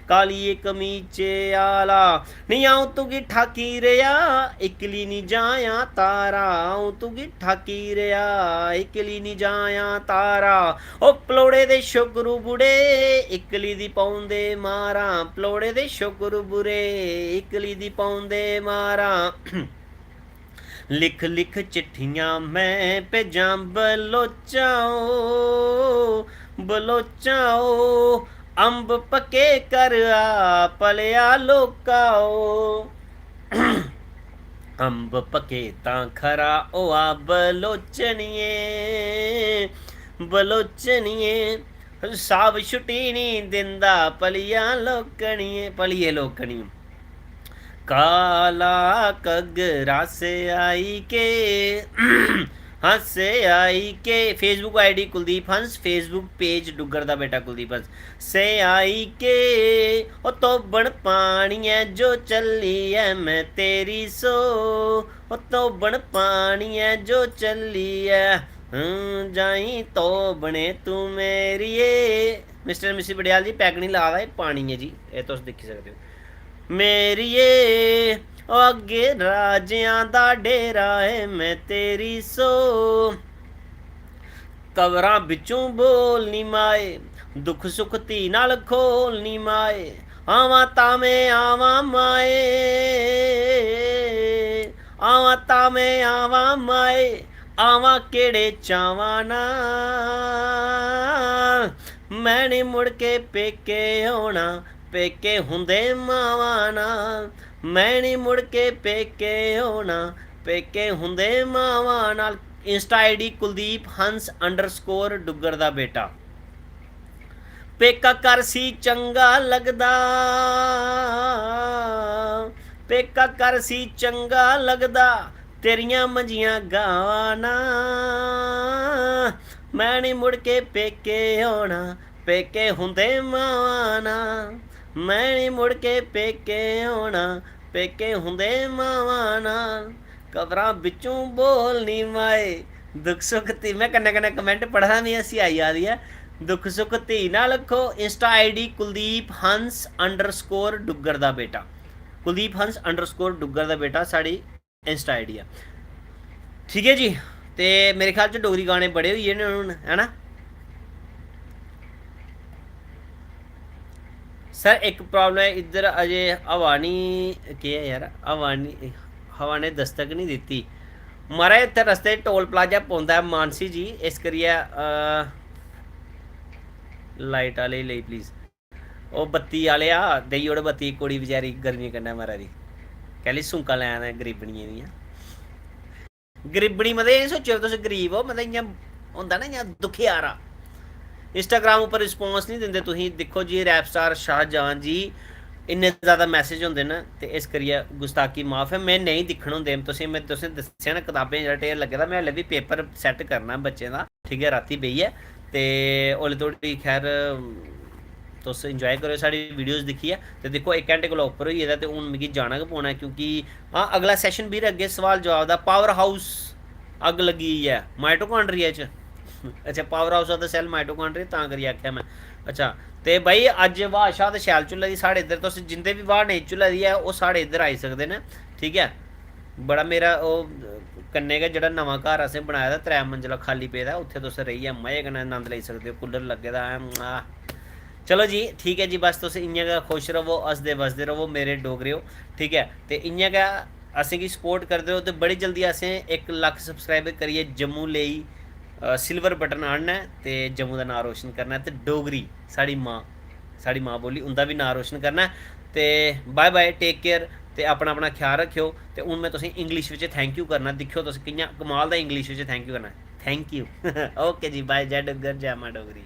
कालिये कमीचे आला। नी अ'ऊं तुगी ठाकी रेहा, इक्कली नी जायां तारा, अ'ऊं तुगी ठाकी रेहा, इक्कली नी जायां तारा। ओ पलौड़े दे छोकरू बुड़े, इक्कली दी पौंदे मारां, पलौड़े दे छोकरू बुरे, इक्कली दी पौंदे मारां। लिख लिख चिट्ठियां मैं भेजां बलोचां ओ, बलोचां ओ, अम्ब पक्के कर आ भलेआ लोका ओ। अम्ब पक्के तां खरा होआ बलोचनिये, बलोचनिये। साब छुट्टी नी दिंदा भलिया लोकनिये, भलिये लोकनिये। काला घग्गरा सेआई के, हां सेआई के। Facebook ID कुलदीप हंस, Facebook page डुग्गर दा बेटा कुलदीप हंस। सेआई के, ओ धोबन पानियै जो चली ऐ मैं तेरी सो, ओ धोबन पानियै जो चली ऐ, हूं, जाई धोबने तू मेरिये। Mister and Missus Badyal ji, peg निं ला दा, एह् पानी ऐ जी, एह् तुस दिक्खी सकदे ओ। मेरिये, ओ अग्गें राजेआं दा डेरा ऐ, मैं तेरी सो। कबरां बिच्चों बोलनी माए, दुख सुख धी नाल खोलनी माए। आवां तां में आवां माए, आवां तां में आवां माए, आवां केह्ड़े चावां ना। मैं नी मुड़ के पेके होना, पेके हुंदे मावां ना। मैं नी मुड़ के पेके होना, पेके हुंदे मावां नाल। Insta ID कुलदीप हंस underscore डुग्गर दा बेटा। पेका घर सी चंगा लगदा, पेका घर सी चंगा लगदा, तेरियां मंजियां गावां ना। मैं नी मुड़ के पेके होना, पेके हुंदे मावां ना। मैं नी मुड़ के पेके होना, पेके हुंदे मावां ना। कबरां बिच्चों बोलनी माए, दुख सुख धी, मैं कन्नै कन्नै comment पढ़ा दा, मिगी हंसी आई जा दी ऐ। दुख सुख धी ना लक्खो। Insta ID कुलदीप हंस underscore डुग्गर दा बेटा, कुलदीप हंस underscore डुग्गर दा बेटा साढ़ी Insta ID ऐ। ठीक ऐ जी, ते मेरे ख्याल च डोगरी गाने बड़े होई गे न हून, है ना? सर, इक problem ऐ, इद्धर अजें हवा निं, केह् ऐ यार, हवा निं, हवा ने दस्तक निं दित्ती। महाराज, इत्थै रस्ते च टोल प्लाजा पौंदा ऐ मानसी जी, इस करियै, अ, light आह्ले लेई please। ओह् बत्ती आह्लेआ, देई ओड़ बत्ती, कुड़ी बचैरी गर्मी कन्नै मरा दी। कैह्ली सूंकां लै दे गरीबनियें दियां। गरीबनी, मतलब, एह् सोचेओ तुस गरीब ओ, मतलब, इ'यां होंदा ना, इ'यां दुखियारा। Instagram उप्पर response निं दिंदे तुसीं, दिक्खो जी, rap star शाहजान जी, इन्ने ज़्यादा message होंदे न, ते इस करियै गुस्ताखी माफ ऐ, में नेईं दिक्खन होंदे तुसें, में तुसें दस्सेआ ना, कताबें जेह्ड़ा ढेर लग्गे दा, में हल्ले बी paper set करना बच्चें दा, ठीक ऐ, रातीं बेहियै, ते ओल्ले धोड़ी, खैर, तुस enjoy करेओ साढ़ी videos दिक्खियै। ते दिक्खो, इक घैंटे कोला उप्पर होई गेदा, ते हून मिगी जाना गै पौना ऐ, क्योंकि, हां, अगला session बी रखगे सोआल जवाब दा। Power house अग्ग लग्गी गेई ऐ mitochondria च। अच्छा, power house of the cell mitochondria, तां करियै आखेआ में। अच्छा, ते भाई, अज्ज ब्हाऽ शा ते शैल झुल्ला दी साढ़े इद्धर। तुस जिंदे बी ब्हाऽ नेईं झुल्ला दी ऐ, ओह् साढ़े इद्धर आई सकदे न, ठीक ऐ? बड़ा मेरा ओह्, कन्नै गै जेह्ड़ा नमां घर असें बनाए दा, त्रै मंजला खाल्ली पेदा, उत्थै तुस रेहियै मजे कन्नै नंद लेई सकदे ओ। Cooler लग्गे दा ऐ, आह। चलो जी, ठीक ऐ जी, बस तुस इ'यां गै खुश रवो, हसदे बसदे रवो मेरे डोगरेओ, ठीक ऐ? ते इ'यां गै असेंगी support करदे रवो, ते बड़ी जल्दी असें इक लक्ख subscriber करियै जम्मू लेई, अ, silver button आह्नना ऐ ते जम्मू दा नांऽ रोशन करना ऐ, ते डोगरी साढ़ी मां, साढ़ी मां बोली, उं'दा बी नांऽ रोशन करना ऐ। ते bye bye, take care, ते अपना, अपना ख्याल रक्खेओ। ते हून में तुसेंगी English बिच thank you करना, दिक्खेओ तुस कि'यां कमाल दा English बिच thank you करना। Thank you। OK ji, bye, जय डुग्गर, जय मां डोगरी।